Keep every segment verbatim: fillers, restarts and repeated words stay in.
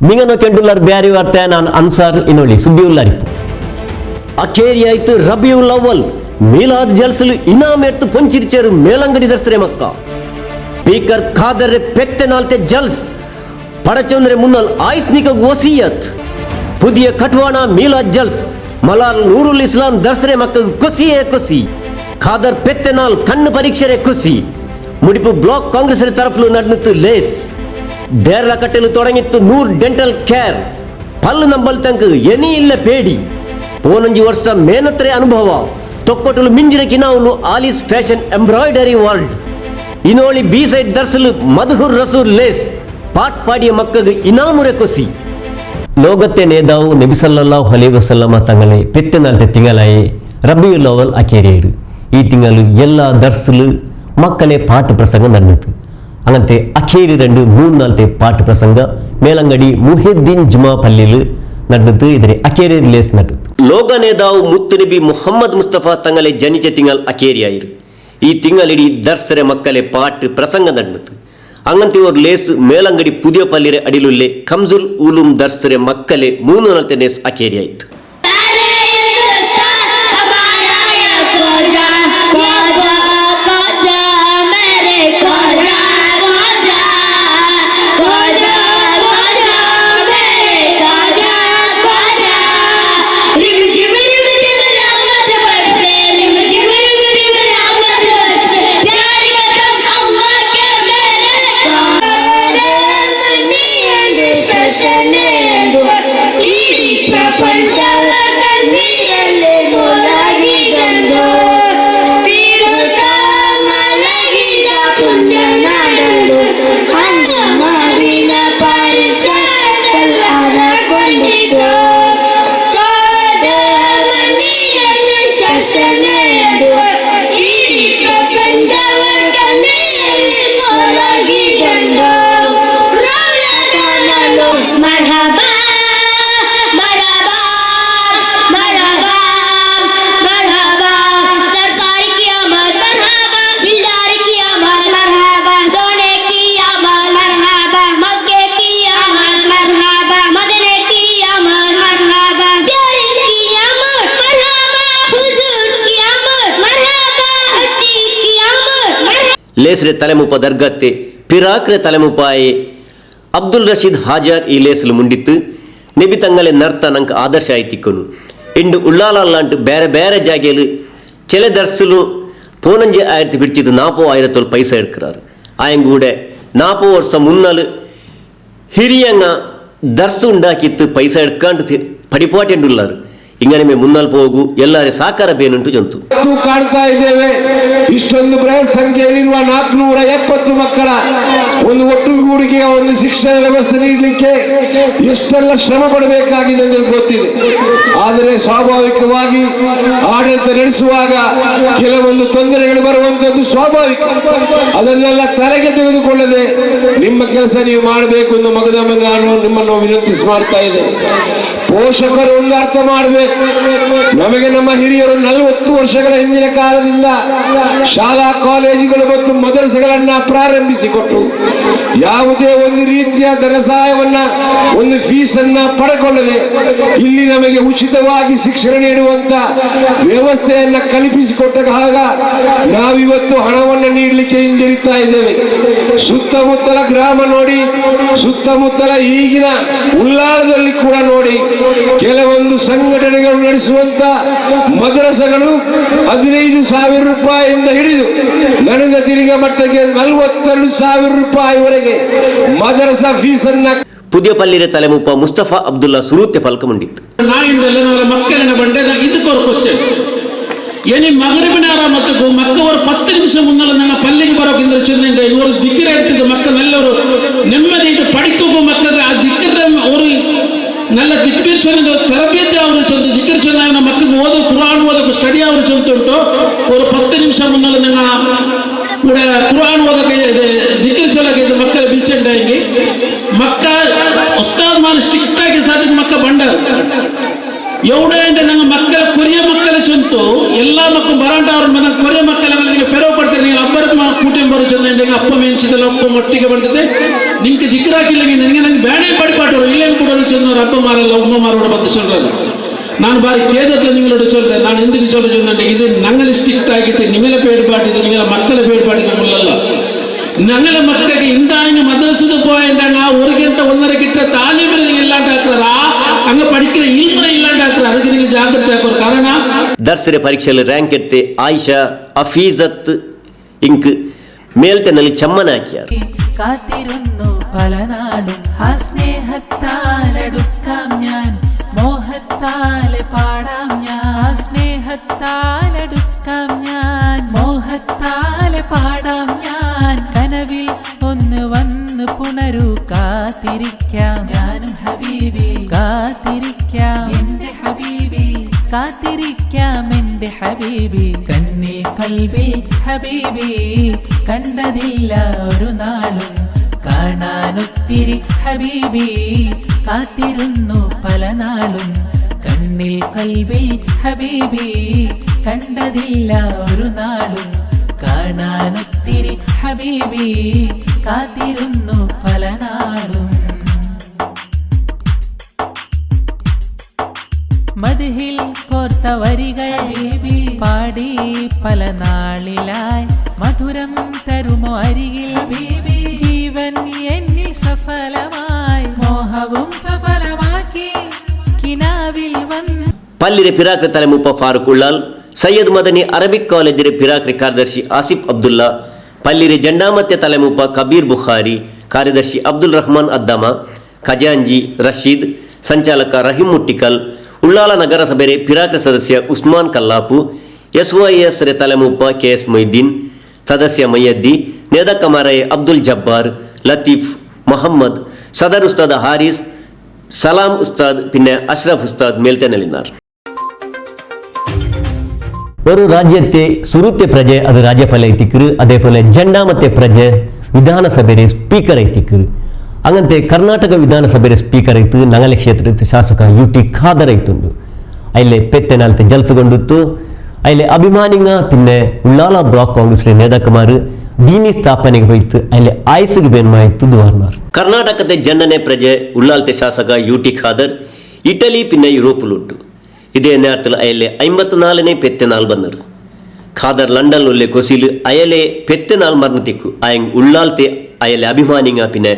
ನಿಂಗನೋ ಕೇಂಡುಲ್ಲರ್ ಬ್ಯಾರಿ ವಾರ್ತೆ, ನಾನ್ ಅನ್ಸಾರ್. ಇನ್ನೊಳಿ ಸುದ್ದಿ ಉಲ್ಲಾರಿಪ್ಪು. ಅಖೇರಿ ಆಯ್ತು ರಬಿಯುಲ್ ಅವ್ವಲ್ ಮೀಲಾದ್ ಜಲ್ಸ್‌ಲು ಇನಾಮ್ ಎಡ್ತು ಪೊಂಚಿರ್ಚೆರ್ ಮೇಲಂಗಡಿ ದರ್ಸ್‌ರೆ ಮಕ್ಕ. ಸ್ಪೀಕರ್ ಖಾದರ್‌ರೆ ಪೆತ್ತೆ ನಾಲ್ತೆ ಜಲ್ಸ್ ಪಡಚೊಂದ್ರೆ ಮುನ್ನಲ್ ಆಯ್ಸ್‌ನಿಕಗ್ ವಸೀಯತ್. ಪುದಿಯ ಕಟ್ವಾಣ ಮೀಲಾದ್ ಜಲ್ಸ್ ಮಲಾರ್ ನೂರುಲ್ ಇಸ್ಲಾಂ ದರ್ಸ್‌ರೆ ಮಕ್ಕಗ್ ಕೊಸಿಯೇ ಕೊಸಿ. ಖಾದರ್ ಪೆತ್ತೆ ನಾಲ್ ಕಣ್ಣು ಪರೀಕ್ಷೆರೆ ಕೊಸಿ. ಮುಡಿಪು ಬ್ಲಾಕ್ ಕಾಂಗ್ರೆಸ್‌ರೆ ತರಪ್‌ಲು ನಡ್ನುತ್ತು ಲೇಸ್. ದೇರ್ಲ ಕಟ್ಟೆಲು ತೊಡಂಗಿತ್ತು ನೂರ್ ಡೆಂಟಲ್ ಕೇರ್. ಪಲ್ಲು ನಂಬಲ್ ತಂಕ್ ಎನಿ ಇಲ್ಲ ಪೇಡಿ. ಪೋನಂಜಿ ವರ್ಷ ಮೇನತ್ರೆ ಅನುಭವ. ತೊಕ್ಕೊಟುಲು ಮಿಂಜಿರೆ ಕಿನಾವುಲು ಆಲಿಸ್ ಫ್ಯಾಷನ್ ಎಂಬ್ರಾಯ್ಡರಿ ವರ್ಲ್ಡ್. ಇನೋಳಿ ಬಿ ಸೈಡ್ ದರ್ಸ್‌ಲು ಮದ್ಹುರ್ ರಸೂಲ್ ಲೇಸ್. ಪಾಟ್ ಪಾಡಿಯ ಮಕ್ಕಗ್ ಇನಾಮುರೆ ಕೊಸಿ. ಲೋಗತ್ತೆ ನೇದಾವು ನಬಿ ಸಲ್ಲಲ್ಲಾಹು ಅಲೈಹಿ ವಸಲ್ಲಮ ತಂಗಲೆ ಪೆತ್ತೆ ನಾಲ್ತೆ ತಿಂಗಳಾಯೆ ರಬಿಯುಲ್ ಅವ್ವಲ್ ಅಖೇರಿಯರು. ಈ ತಿಂಗಳು ಎಲ್ಲ ದರ್ಸ್‌ಲು ಮಕ್ಕಲೆ ಪಾಟ್ ಪ್ರಸಂಗ ನಡ್ನುತ್ತು. ಅಂಗಂತೆ ಅಖೇರಿ ರಂಡು ಮೂನ್ ನಾಲ್ತೆ ಪಾಟ್ ಪ್ರಸಂಗ ಮೇಲಂಗಡಿ ಮುಹಿಯುದ್ದೀನ್ ಜುಮಾ ಪಲ್ಲಿಲು ನಡ್ನುತ್ತು. ಇದರ ಅಖೇರಿ ಲೇಸ್ ನಡ್ನುತ್ತು. ಲೋಗ ನೇದಾವು ಮುತ್ತು ನಬಿ ಮುಹಮ್ಮದ್ ಮುಸ್ತಫಾ ತಂಗಲೆ ಜನಿಚೆ ತಿಂಗಳ್ ಅಖೇರಿ ಆಯಿರು. ಈ ತಿಂಗಳಿಡೀ ದರ್ಸ್‌ರೆ ಮಕ್ಕಲೆ ಪಾಟ್ ಪ್ರಸಂಗ ನಡ್ನುತ್ತು. ಅಂಗಂತೆ ಓರ್ ಲೇಸ್ ಮೇಲಂಗಡಿ ಪುದಿಯ ಪಲ್ಲಿರೆ ಅಡಿಲುಲ್ಲೆ ಕಂಜುಲ್ ಉಲೂಮ್ ದರ್ಸ್‌ರೆ ಮಕ್ಕಲೆ ಮೂನ್ ನಾಲ್ತೆ ಲೇಸ್ ಅಖೇರಿ ಆಯ್ತು. ಇಡೀ ಪ್ರಪಂಚವ ಕಣ್ಣೀರಲ್ಲಿ ಮುಳುಗಿದಂದು, ತೀರುತ್ತ ಮಲಗಿದ ಪುಣ್ಯ ನಾಡಂದು, ಅಂದ ಮಾವಿನ ಪರಿಸರದಲ್ಲಾದ ಕೊಂಡಿತು. ಕಾದ ಮಣ್ಣಿನಲ್ಲಿ ಸ್ಪರ್ಶನೆಯದು, ಇಡೀ ಪ್ರಪಂಚವ ಕಣ್ಣೀರಲ್ಲಿ ಮುಳುಗಿದಂದು, ಮರ್ಹಬಾ, ಮರ್ಹಬಾ, ಮರ್ಹಬಾ, ಮರ್ಹಬಾ. ಸರ್ಕಾರಿ ಕಿ ಆಮದ್ ಮರ್ಹಬಾ, ದಿಲ್ದಾರ್ ಕಿ ಆಮದ್ ಮರ್ಹಬಾ, ಸೋನೆ ಕಿ ಆಮದ್ ಮರ್ಹಬಾ, ಮಗ್ಗೆ ಕಿ ಆಮದ್ ಮರ್ಹಬಾ, ಮದನೆ ಕಿ ಆಮದ್ ಮರ್ಹಬಾ, ಪ್ಯಾರಿ ಕಿ ಆಮದ್ ಮರ್ಹಬಾ, ಹುಜೂರ್ ಕಿ ಆಮದ್ ಮರ್ಹಬಾ, ಅಜ್ಜಿ ಕಿ ಆಮದ್ ಮರ್ಹಬಾ. ಲೇಸ್‌ರೆ ತಲೆಮುಪ ದರ್ಗತ್ತೆ ಪಿರಾಕ್‌ರೆ ತಲೆಮುಪಾಯೆ ಅಬ್ದುಲ್ ರಶೀದ್ ಹಾಜಾರ್ ಈ ಲೇಸ್‌ಲು ಮುಂಡಿತ್ತು. ನೆಬಿ ತಂಗಲೆ ನರ್ತ ನಂಕ್ ಆದರ್ಶ ಆಯ್ತಿಕ್ಕನು. ಇಂಡು ಉಳ್ಳಾಲಲ್ಲಾಂಟು ಬೇರೆ ಬೇರೆ ಜಾಗೆಲು ಚೆಲೆ ದರ್ಸ್‌ಲು ಪೋನಂಜೆ ಆಯಿರತ್ತಿ ಬಿಡ್ಚಿದು ನಾಪೋ ಆಯಿರತ್ತೋಲ್ ಪೈಸಾ ಎಡ್ಕರಾರು. ಆಯಂಗೂಡೆ ನಾಪೋ ವರ್ಷ ಮುನ್ನಲು ಹಿರಿಯಂಗ ದರ್ಸ್ ಉಂಡಾಕಿತ್ತು ಪೈಸಾ ಎಡ್ಕಾಂಟು ಪಡಿಪಾಟೆಂಡುಲ್ಲಾರು. ಇಂಗನೆ ಮೇ ಮುನ್ನಲ್ ಪೋಗು ಎಲ್ಲಾರೆ ಸಾಕಾರ ಬೇನುಂಟು ಜೊಂತು. ಇವತ್ತು ಕಾಣ್ತಾ ಇದ್ದೇವೆ, ಇಷ್ಟೊಂದು ಬೃಹತ್ ಸಂಖ್ಯೆಯಲ್ಲಿರುವ ನಾಲ್ಕುನೂರ ಎಪ್ಪತ್ತು ಮಕ್ಕಳ ಒಂದು ಒಟ್ಟುಗೂಡಿಕೆಯ ಒಂದು ಶಿಕ್ಷಣ ವ್ಯವಸ್ಥೆ ನೀಡಲಿಕ್ಕೆ ಎಷ್ಟೆಲ್ಲ ಶ್ರಮ ಪಡಬೇಕಾಗಿದೆ ಅಂತ ಗೊತ್ತಿದೆ. ಆದರೆ ಸ್ವಾಭಾವಿಕವಾಗಿ ಆಡಳಿತ ನಡೆಸುವಾಗ ಕೆಲವೊಂದು ತೊಂದರೆಗಳು ಬರುವಂತದ್ದು ಸ್ವಾಭಾವಿಕ. ಅದನ್ನೆಲ್ಲ ತಲೆಗೆ ತೆಗೆದುಕೊಳ್ಳದೆ ನಿಮ್ಮ ಕೆಲಸ ನೀವು ಮಾಡಬೇಕು ಎಂದು ಮಗದೊಮ್ಮೆ ನಾನು ನಿಮ್ಮನ್ನು ವಿನಂತಿಸಿ ಮಾಡ್ತಾ ಇದ್ದೇನೆ. ಪೋಷಕರು ಒಂದು ಅರ್ಥ ಮಾಡ್ಬೇಕು. ನಮಗೆ ನಮ್ಮ ಹಿರಿಯರು ನಲವತ್ತು ವರ್ಷಗಳ ಹಿಂದಿನ ಕಾಲದಿಂದ ಶಾಲಾ ಕಾಲೇಜುಗಳು ಮತ್ತು ಮದರಸೆಗಳನ್ನ ಪ್ರಾರಂಭಿಸಿಕೊಟ್ಟು ಯಾವುದೇ ಒಂದು ರೀತಿಯ ಧನ ಸಹಾಯವನ್ನ, ಒಂದು ಫೀಸನ್ನ ಪಡೆಕೊಳ್ಳದೆ ಇಲ್ಲಿ ನಮಗೆ ಉಚಿತವಾಗಿ ಶಿಕ್ಷಣ ನೀಡುವಂತ ವ್ಯವಸ್ಥೆಯನ್ನ ಕಲ್ಪಿಸಿಕೊಟ್ಟಾಗ ನಾವಿವತ್ತು ಹಣವನ್ನ ನೀಡಲಿಕ್ಕೆ ಹಿಂಜರಿತಾ ಇದ್ದೇವೆ. ಸುತ್ತಮುತ್ತಲ ಗ್ರಾಮ ನೋಡಿ, ಸುತ್ತಮುತ್ತಲ ಈಗಿನ ಉಳ್ಳಾಲದಲ್ಲಿ ಕೂಡ ನೋಡಿ, ಕೆಲವೊಂದು ಸಂಘಟನೆಗಳು ನಡೆಸುವಂತ ಮದ್ರಸಗಳು ಹದಿನೈದು ಸಾವಿರ ರೂಪಾಯಿಯಿಂದ ಹಿಡಿದು ನನಗೆ ತಿರುಗ ಮಟ್ಟಿಗೆ ನಲವತ್ತೆರಡು ಸಾವಿರ ರೂಪಾಯಿವರೆಗೆ ಮದ್ರಸಾ ಫೀಸನ್ನ ಪುದಿಯ ಪಲ್ಲಿರೆ ತಲೆಮುಪ್ಪ ಮುಸ್ತಫಾ ಅಬ್ದುಲ್ಲಾ ಸುರೂತೆ ಪಲ್ಕ ಮುಂಡಿತ್ತು. ನಾಯಿಂದಲ್ಲ ನಾಲ ಮಕ್ಕಳನ್ನ ಬಂಡೆ ನಾ ಇದಕ್ಕೊಂದು ಕ್ವಶನ್. ಇನಿ ಮಗರಿಬಿನಾರ ಮತ್ತಕ್ಕೂ ಮಕ್ಕ ಒಂದು ಪತ್ತು ನಿಮಿಷ ಮುನ್ನಲ್ಲ ನಂಗೆ ಪಲ್ಲಿಗೆ ಬರೋಕಿಂದ್ರೆ ಚೆಂದಂಡ ಇವರು ದಿಕ್ಕಿರ ಇಡ್ತಿದ್ದ ಮಕ್ಕ ನಲ್ಲವರು ನೆಮ್ಮದಿ ಇದು ಪಡಿಕೋಗು ಮಕ್ಕಗೆ ಆ ದಿಕ್ಕಿರ ಅವರು ನಲ್ಲ ದಿಕ್ಕಿರ್ ಚೆಂದ ತರಬೇತಿ ಅವರು ಚೆಂದ ದಿಕ್ಕಿರ್ ಚೆಂದ ಮಕ್ಕಗೆ ಓದು ಕುರಾನ್ ಓದಕ್ಕೆ ಸ್ಟಡಿ ಅವರು ಚೆಂದ ಉಂಟು. ಒಂದು ಪತ್ತು ನಿಮಿಷ ಮುನ್ನಲ್ಲ ನಂಗೆ ಕೂಡ ಕುರಾನ್ ಓದಕ್ಕೆ ಇದು ದಿಕ್ಕಿರ್ ಚೊಲಕ್ಕೆ ಇದು ಮಕ್ಕಳ ಬಿಲ್ಚಂಡ ಹೆಂಗೆ ಮಕ್ಕ ಉಸ್ತಾದ್ ಮಾನ ಸ್ಟ್ರಿಕ್ಟ್ ಆಗಿ ಸಾಧಿದ ಮಕ್ಕ ಬಂಡ ಎವಡ ಎಂಡ ನಂಗೆ ಮಕ್ಕಳ ಕೊರಿಯ ಮಕ್ಕಳ ಚಂತು ಎಲ್ಲಾ ಮಕ್ಕ ಬರಾಂಟ ಅವ್ರ ಮನ ಕೊರಿಯ ಮಕ್ಕಳ ಮೇಲೆ ಪೆರವು ಪಡ್ತಾರೆ. ನೀವು ಅಬ್ಬರ ಕೂಟೆ ಬರು ಚಂದ ಎಂಡ ಅಪ್ಪ ಮೆಂಚಿದಲ್ಲ ಅಪ್ಪ ಒಟ್ಟಿಗೆ ಬಂಡದೆ ನಿಂಗೆ ದಿಕ್ಕಿರಾಕಿಲ್ಲ ನಿನಗೆ ನಂಗೆ ಬೇಡ ಪಡಿಪಾಟರು ಇಲ್ಲ. அப்பா மாரல்ல, அம்மா மாரோட வந்து சொல்றேன். நான் பாரு கேதத்துல நீங்களோட சொல்றேன். நான் எதுக்கு சொல்றேன்? இது நங்கள ஸ்ட்ரிக்ட் ஆகிட்டு, நீங்கள பேடுபாட்டு, இது நீங்கள மக்களை பேடுபாட்டு, நம்ம இல்ல. நங்கள மக்களை இந்த ஆயின மதரசது போயிட்டாங்க, ஒரு கிட்ட ஒன்றரை கிட்ட தாலிபர் நீங்க இல்லாண்டாக்குறா, அங்க படிக்கிற இல்மனை இல்லாண்டாக்குறா, அதுக்கு நீங்க ஜாக்கிரதையா ஒரு காரணம். ദർസിലെ പരീക്ഷയിൽ റാങ്ക് എട്ട് ആയിഷ അഫീസത്ത് ഇൻക്ക് മേൽത്തെ നെലി ചമ്മനാക്കിയാർ. കാത്തിരുന്നു പലനാളും ആ സ്നേഹത്താലടുക്കാം ഞാൻ, മോഹത്താലെ പാടാം ഞാൻ, ആ സ്നേഹത്താലടുക്കാം ഞാൻ, മോഹത്താലെ പാടാം ഞാൻ. കനവിൽ ഒന്ന് വന്ന് പുണരൂ, കാത്തിരിക്കാം ഞാനും ഹബീബി, കാത്തിരിക്കാം എന്റെ ഹബീബി, കാത്തിരിക്കാം എന്റെ ഹബീബി. കണ്ണിൽ കൽബിൽ ഹബീബി, കണ്ടതില്ല ഒരു നാളും, കാണാനൊത്തിരി ഹബീബി. കാത്തിരുന്നു പലനാളും, കണ്ണിൽ കൽബിൽ ഹബീബി, കണ്ടതില്ല ഒരു നാളും, കാണാനൊത്തിരി ഹബീബി. കാത്തിരുന്നു പലനാളും. മദ്ഹിൽ കോർത്ത വരികൾ ഹബീബി, പാടി പല നാളിലായി. മധുരം തരുമോ അരികിൽ ഹബീബി, ജീവൻ എന്നിൽ സഫലമായി, മോഹവും സഫലമാക്കി. കിനാവിൽ വന്ന്. പല്ലിരെ പിരാക്‌രെ തലമൂപ്പ ഫാറൂഖ് ഉള്ളാൽ, സയ്യദ് മദനി അറബിക് കോളേജിരെ പിരാക്‌രെ കാരദർശി ആസിഫ് അബ്ദുള്ള, പല്ലിരെ ജണ്ടാമത്തെ തലമൂപ്പ കബീർ ബുഖാരി, കാരദർശി അബ്ദുൾ റഹ്മാൻ അദ്ദാമ, ഖജാൻജി റഷീദ്, സഞ്ചാലക റഹീം മുട്ടിക്കൽ, ഉള്ളാള നഗരസഭയിലെ പിരാക്‌രെ സദസ്യ ഉസ്മാൻ കല്ലാപ്പു, എസ് വൈ എസ് രെ തലമൂപ്പ കെ എസ് മൊയ്തീൻ, സദസ്യ മൊയ്യദ്ദി, നേതാക്കന്മാരായ അബ്ദുൽ ജബ്ബാർ, ലത്തീഫ്, മുഹമ്മദ്, സദർ ഉസ്താദ് ഹാരിസ്, സലാം ഉസ്താദ്, പിന്നെ അഷ്റഫ് ഉസ്താദ്, മേൽത്തെ നെലിനാർ. ഒരു രാജ്യത്തെ സുരുത്തെ പ്രജ അത് രാജ്യಪಾಲೆ ಆಯ್ತಿಕ್ಕರು, ಅದೇಪೋಲೆ ಜಂಡಾಮತೆ ಪ್ರಜೆ ವಿಧಾನಸಭೆರೆ ಸ್ಪೀಕರ್ ಆಯ್ತಿಕ್ಕರು. ಅಂಗಂತೆ ಕರ್ನಾಟಕ ವಿಧಾನಸಭೆರೆ ಸ್ಪೀಕರ್ ಆಯ್ತು ನಂಗಲೆ ಕ್ಷೇತ್ರತೆ ಶಾಸಕ ಯು ಟಿ ಖಾದರ್ ಆಯ್ತುಂಡು. ಅಯಿಲೆ ಪೆತ್ತೆನಾಲ್ತೆ ಜಲ್ಸಗೊಂಡುತ್ತು. ಅಯಿಲೆ ಅಭಿಮಾನಿಂಗ ಪಿನ್ನೆ ಉಳ್ಳಾಲ ಬ್ಲಾಕ್ ಕಾಂಗ್ರೆಸ್‌ರೆ ನೇದಾಕಮಾರು ದೀನಿ ಸ್ಥಾಪನೆಗೆ ಹೋಯ್ತು, ಅಯಿಲೆ ಆಯ್ಸ್‌ಗೆ ಬೇನ್ಮಾಯಿತ್ತು ದುವಾರ್ನಾರ್. ಕರ್ನಾಟಕತೆ ಜಂಡನೆ ಪ್ರಜೆ ಉಳ್ಳಾಲ್ತೆ ಶಾಸಕ ಯು ಟಿ ಖಾದರ್ ಇಟಲಿ ಪಿನ್ನೆ ಯುರೋಪುಲುಟ್ಟು. ಇದೇ ನೇರತಲ್ ಅಯಲೆ ಐಂಬತ್ನಾಲನೇ ಪೆತ್ತೆನಾಲ್ ಬನ್ನರ್. ಖಾದರ್ ಲಂಡನ್ ಉಲ್ಲೆ ಕೊಸಿಲ್ ಅಯಲೆ ಪೆತ್ತೆನಾಲ್ ಮರ್ನ ತಿಕ್ಕು. ಆಯಂಗ್ ಉಳ್ಳಾಲ್ತೆ ಅಯಲೆ ಅಭಿಮಾನಿಂಗ ಪಿನ್ನೆ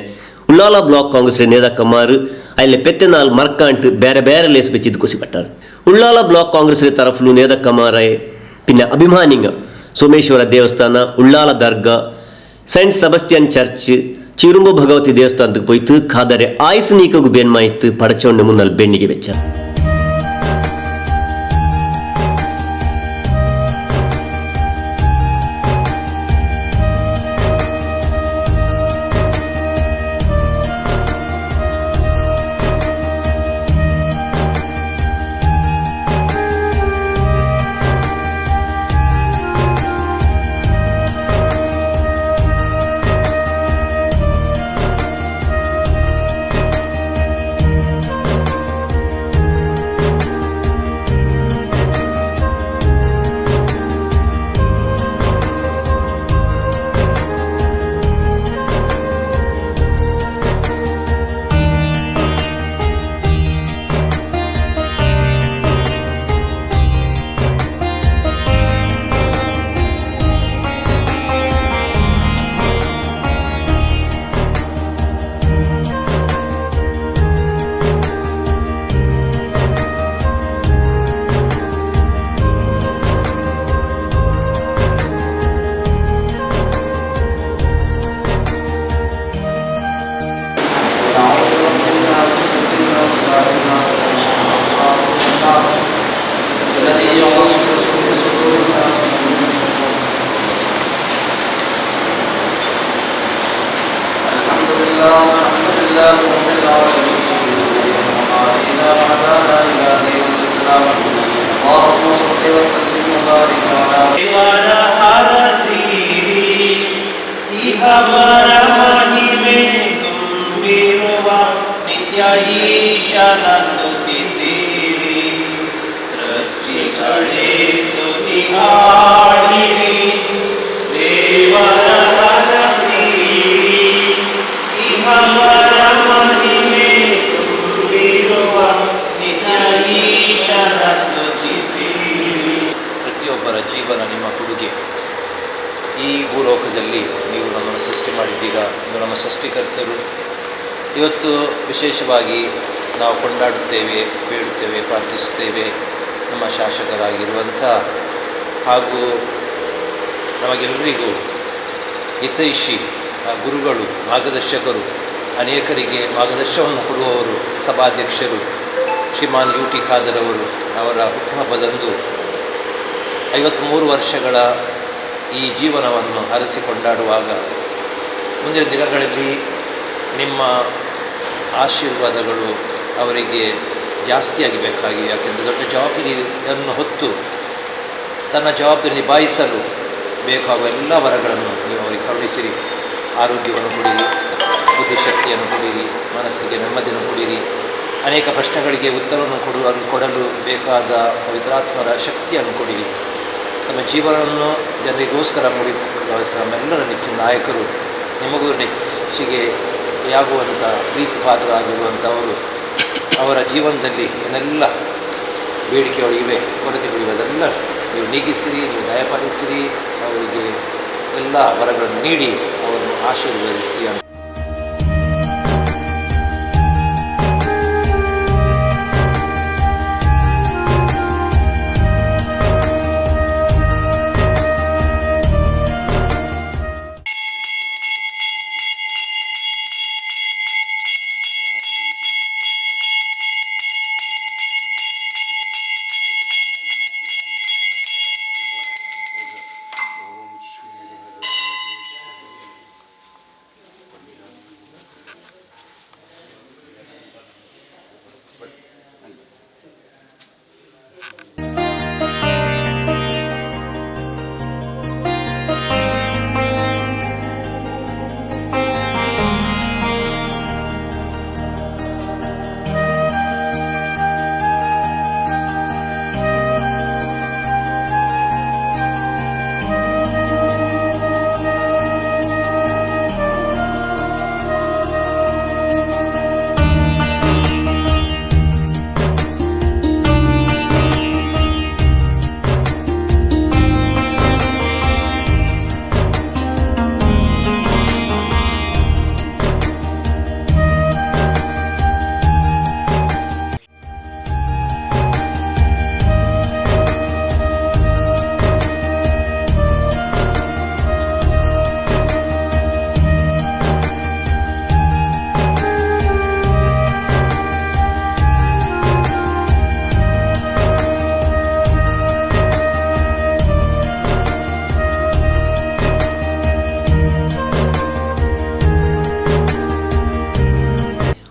ಉಳ್ಳಾಲ ಬ್ಲಾಕ್ ಕಾಂಗ್ರೆಸ್‌ರೆ ನೇದಾಕಮಾರು ಅಯಲೆ ಪೆತ್ತೆನಾಲ್ ಮರ್ಕಾಂಟ್ ಬೇರೆ ಬೇರೆ ಲೇಸ್ ಬೆಚ್ಚಿದ್ ಕೊಸಿ ಪಟ್ಟಾರ್. ಉಳ್ಳಾಲ ಬ್ಲಾಕ್ ಕಾಂಗ್ರೆಸ್‌ರೆ ತರಫ್ಲು ನೇದಾಕಮಾರಾಯೆ ಪಿನ್ನೆ ಅಭಿಮಾನಿಂಗ ಸೋಮೇಶ್ವರ ದೇವಸ್ಥಾನ, ಉಳ್ಳಾಲ ದರ್ಗಾ, ಸೈಂಟ್ ಸೆಬಾಸ್ಟಿಯನ್ ಚರ್ಚ್, ಚೀರುಂಬ ಭಗವತಿ ದೇವಸ್ಥಾನತ್ಗೆ ಪೋಯ್ತು ಖಾದರ್‌ರೆ ಆಯ್ಸ್ ನೀಕೊಗು ಬೇನ್ಮಾಯಿತ್ತು ಪಡಚೊಣ್ಣೆ ಮುನ್ನಲ್ ಬೆನ್ನಿಗೆ ಬೆಚ್ಚ. ونعوذ برب الناس، ملك الناس، إله الناس، من شر الوسواس الخناس الذي يوسوس في صدور الناس. الحمد لله، الحمد لله رب العالمين، الذي هدانا لما هدانا إلى دين الإسلام. اللهم صل وسلم وبارك على ಇಹಪರ ಮಹಿಮೆ ತುಂಬಿರುವ ನಿತ್ಯ ಈಶನ ಸ್ತುತಿಸಿರಿ. ಸೃಷ್ಟಿಗಳೇ ಸ್ತುತಿ ಹಾಡಿರಿ, ದೇವರ ಹರಸಿರಿ. ಇಹಪರ ಮಹಿಮೆ ತುಂಬಿರುವ ಇವತ್ತು ವಿಶೇಷವಾಗಿ ನಾವು ಕೊಂಡಾಡುತ್ತೇವೆ, ಬೇಡುತ್ತೇವೆ, ಪ್ರಾರ್ಥಿಸುತ್ತೇವೆ. ನಮ್ಮ ಶಾಸಕರಾಗಿರುವಂಥ ಹಾಗೂ ನಮಗೆಲ್ಲರಿಗೂ ಹಿತೈಷಿ, ಆ, ಗುರುಗಳು, ಮಾರ್ಗದರ್ಶಕರು, ಅನೇಕರಿಗೆ ಮಾರ್ಗದರ್ಶನವನ್ನು ಕೊಡುವವರು, ಸಭಾಧ್ಯಕ್ಷರು ಶ್ರೀಮಾನ್ ಯು ಟಿ ಖಾದರ್ ಅವರು, ಅವರ ಹುಟ್ಟುಹಬ್ಬದಂದು ಐವತ್ಮೂರು ವರ್ಷಗಳ ಈ ಜೀವನವನ್ನು ಹರಸಿ ಕೊಂಡಾಡುವಾಗ, ಮುಂದಿನ ದಿನಗಳಲ್ಲಿ ನಿಮ್ಮ ಆಶೀರ್ವಾದಗಳು ಅವರಿಗೆ ಜಾಸ್ತಿಯಾಗಿ ಬೇಕಾಗಿವೆ. ಯಾಕೆಂದರೆ ದೊಡ್ಡ ಜವಾಬ್ದಾರಿಯನ್ನು ಹೊತ್ತು ತನ್ನ ಜವಾಬ್ದಾರಿ ನಿಭಾಯಿಸಲು ಬೇಕಾಗುವ ಎಲ್ಲ ವರಗಳನ್ನು ನೀವು ಅವರಿಗೆ ಕರುಣಿಸಿರಿ. ಆರೋಗ್ಯವನ್ನು ಕೊಡಿರಿ, ಬುದ್ಧಿಶಕ್ತಿಯನ್ನು ಕೊಡಿರಿ, ಮನಸ್ಸಿಗೆ ನೆಮ್ಮದಿಯನ್ನು ಕೊಡಿರಿ. ಅನೇಕ ಪ್ರಶ್ನೆಗಳಿಗೆ ಉತ್ತರವನ್ನು ಕೊಡುವ-, ಕೊಡಲು ಬೇಕಾದ ಪವಿತ್ರಾತ್ಮರ ಶಕ್ತಿಯನ್ನು ಕೊಡಿರಿ. ತಮ್ಮ ಜೀವನವನ್ನು ಜನರಿಗೋಸ್ಕರ ಮುಡಿಪಾಗಿಸಿದ ನಮ್ಮೆಲ್ಲರ ನೆಚ್ಚಿನ ನಾಯಕರು, ನಿಮಗೂ ನೆಚ್ಚಿಗೆ ಆಗುವಂಥ ಪ್ರೀತಿ ಪಾತ್ರರಾಗಿರುವಂಥವರು, ಅವರ ಜೀವನದಲ್ಲಿ ಏನೆಲ್ಲ ಬೇಡಿಕೆಗಳು ಇವೆ, ಕೊರತೆಗಳು ಇವೆ, ಅದೆಲ್ಲ ನೀವು ನೀಗಿಸಿರಿ, ನೀವು ದಯಪಾಲಿಸಿರಿ, ಅವರಿಗೆ ಎಲ್ಲ ವರಗಳನ್ನು ನೀಡಿ ಅವರನ್ನು ಆಶೀರ್ವದಿಸಿ ಅಂತ.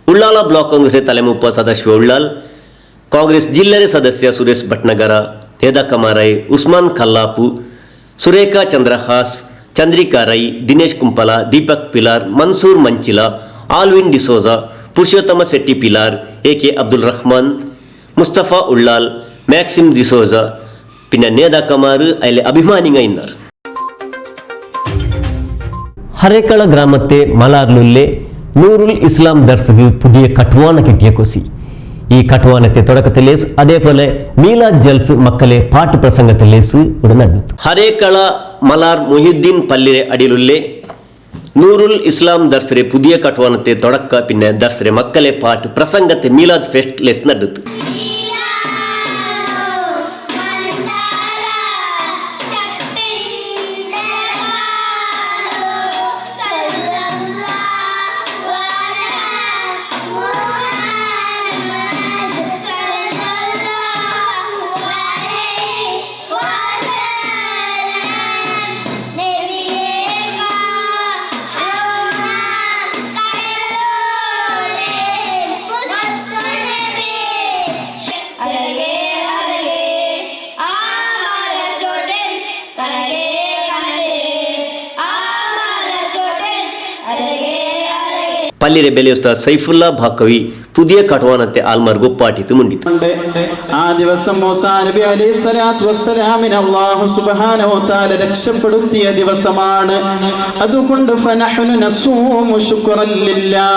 ಉಳ್ಳಾಲ ಬ್ಲಾಕ್ ಕಾಂಗ್ರೆಸ್ ತಲೆಮೂಪ ಸದಾಶಿವ ಉಳ್ಳಾಲ್, ಕಾಂಗ್ರೆಸ್ ಜಿಲ್ಲೆರೆ ಸದಸ್ಯ ಸುರೇಶ್ ಭಟ್ನಗರ, ನೇದಾಕಮಾರೈ ಉಸ್ಮಾನ್ ಕಲ್ಲಾಪು, ಸುರೇಖಾ ಚಂದ್ರಹಾಸ್, ಚಂದ್ರಿಕಾ ರೈ, ದಿನೇಶ್ ಕುಂಪಲ, ದೀಪಕ್ ಪಿಲಾರ್, ಮನ್ಸೂರ್ ಮಂಚಿಲ, ಆಲ್ವಿನ್ ಡಿಸೋಜ, ಪುರುಷೋತ್ತಮ ಶೆಟ್ಟಿ ಪಿಲಾರ್, ಎ ಕೆ ಅಬ್ದುಲ್ ರಹಮಾನ್, ಮುಸ್ತಫಾ ಉಳ್ಳಾಲ್, ಮ್ಯಾಕ್ಸಿಮ್ ಡಿಸೋಜ, ಪಿನ್ನ ನೇದಾಕಮಾರ್, ಅಯಿಲೆ ಅಭಿಮಾನಿಂಗ ಇನ್ನಾರ್. ಹರೇಕಳ ಗ್ರಾಮತ್ತೆ ಮಲಾರ್ಲುಲ್ಲೆ ನೂರುಲ್ ಇಸ್ಲಾಂ ದರ್ಸ್‌ಗ್ ಪುದಿಯ ಕಟ್ವಾನ ಕಿಟ್ಟಿಯ ಕೊಸಿ. ಈ ಕಟ್ವಾನತ್ತೆ ತೊಡಕತೆ ಲೇಸ್, ಅದೇಪೋಲೆ ಮೀಲಾದ್ ಜಲ್ಸ್ ಮಕ್ಕಲೆ ಪಾಠ ಪ್ರಸಂಗತೆ ಲೇಸ್ ಉಡನಡ್ಡುತ್. ಹರೇಕಳ ಮಲಾರ್ ಮುಹಿಯುದ್ದೀನ್ ಪಲ್ಲಿರೆ ಅಡಿಲುಲ್ಲೆ ನೂರುಲ್ ಇಸ್ಲಾಂ ದರ್ಸ್‌ರೆ ಪುದಿಯ ಕಟ್ವಾನತ್ತೆ ತೊಡಕ್ಕ ಪಿನ್ನೆ ದರ್ಸ್‌ರೆ ಮಕ್ಕಲೆ ಪಾಠ ಪ್ರಸಂಗತ್ತೆ ಮೀಲಾದ್ ಫೆಸ್ಟ್ ಲೇಸ್ ನಡ್ಡುತ್. ಪಲ್ಲಿರೆ ಬೆಲೆ ಉಸ್ತಾದ್ ಸೈಫುಲ್ಲಾ ಭಾಕವಿ ಪುದಿಯ ಕಟ್ವಾನತ್ತೆ ಆಲ್ಮಾರ್ ಗೊಪ್ಪಾಟಿತ್ ಮುಂಡಿತು. ആ ദിവസം മൂസാ നബി അലൈഹി സ്വലാത്തു വസ്സലാമിനെ അള്ളാഹു സുബ്ഹാനഹു വ തആല രക്ഷപ്പെടുത്തിയ ദിവസമാണ്. അതുകൊണ്ട് فنحن نصوم شكرا لله.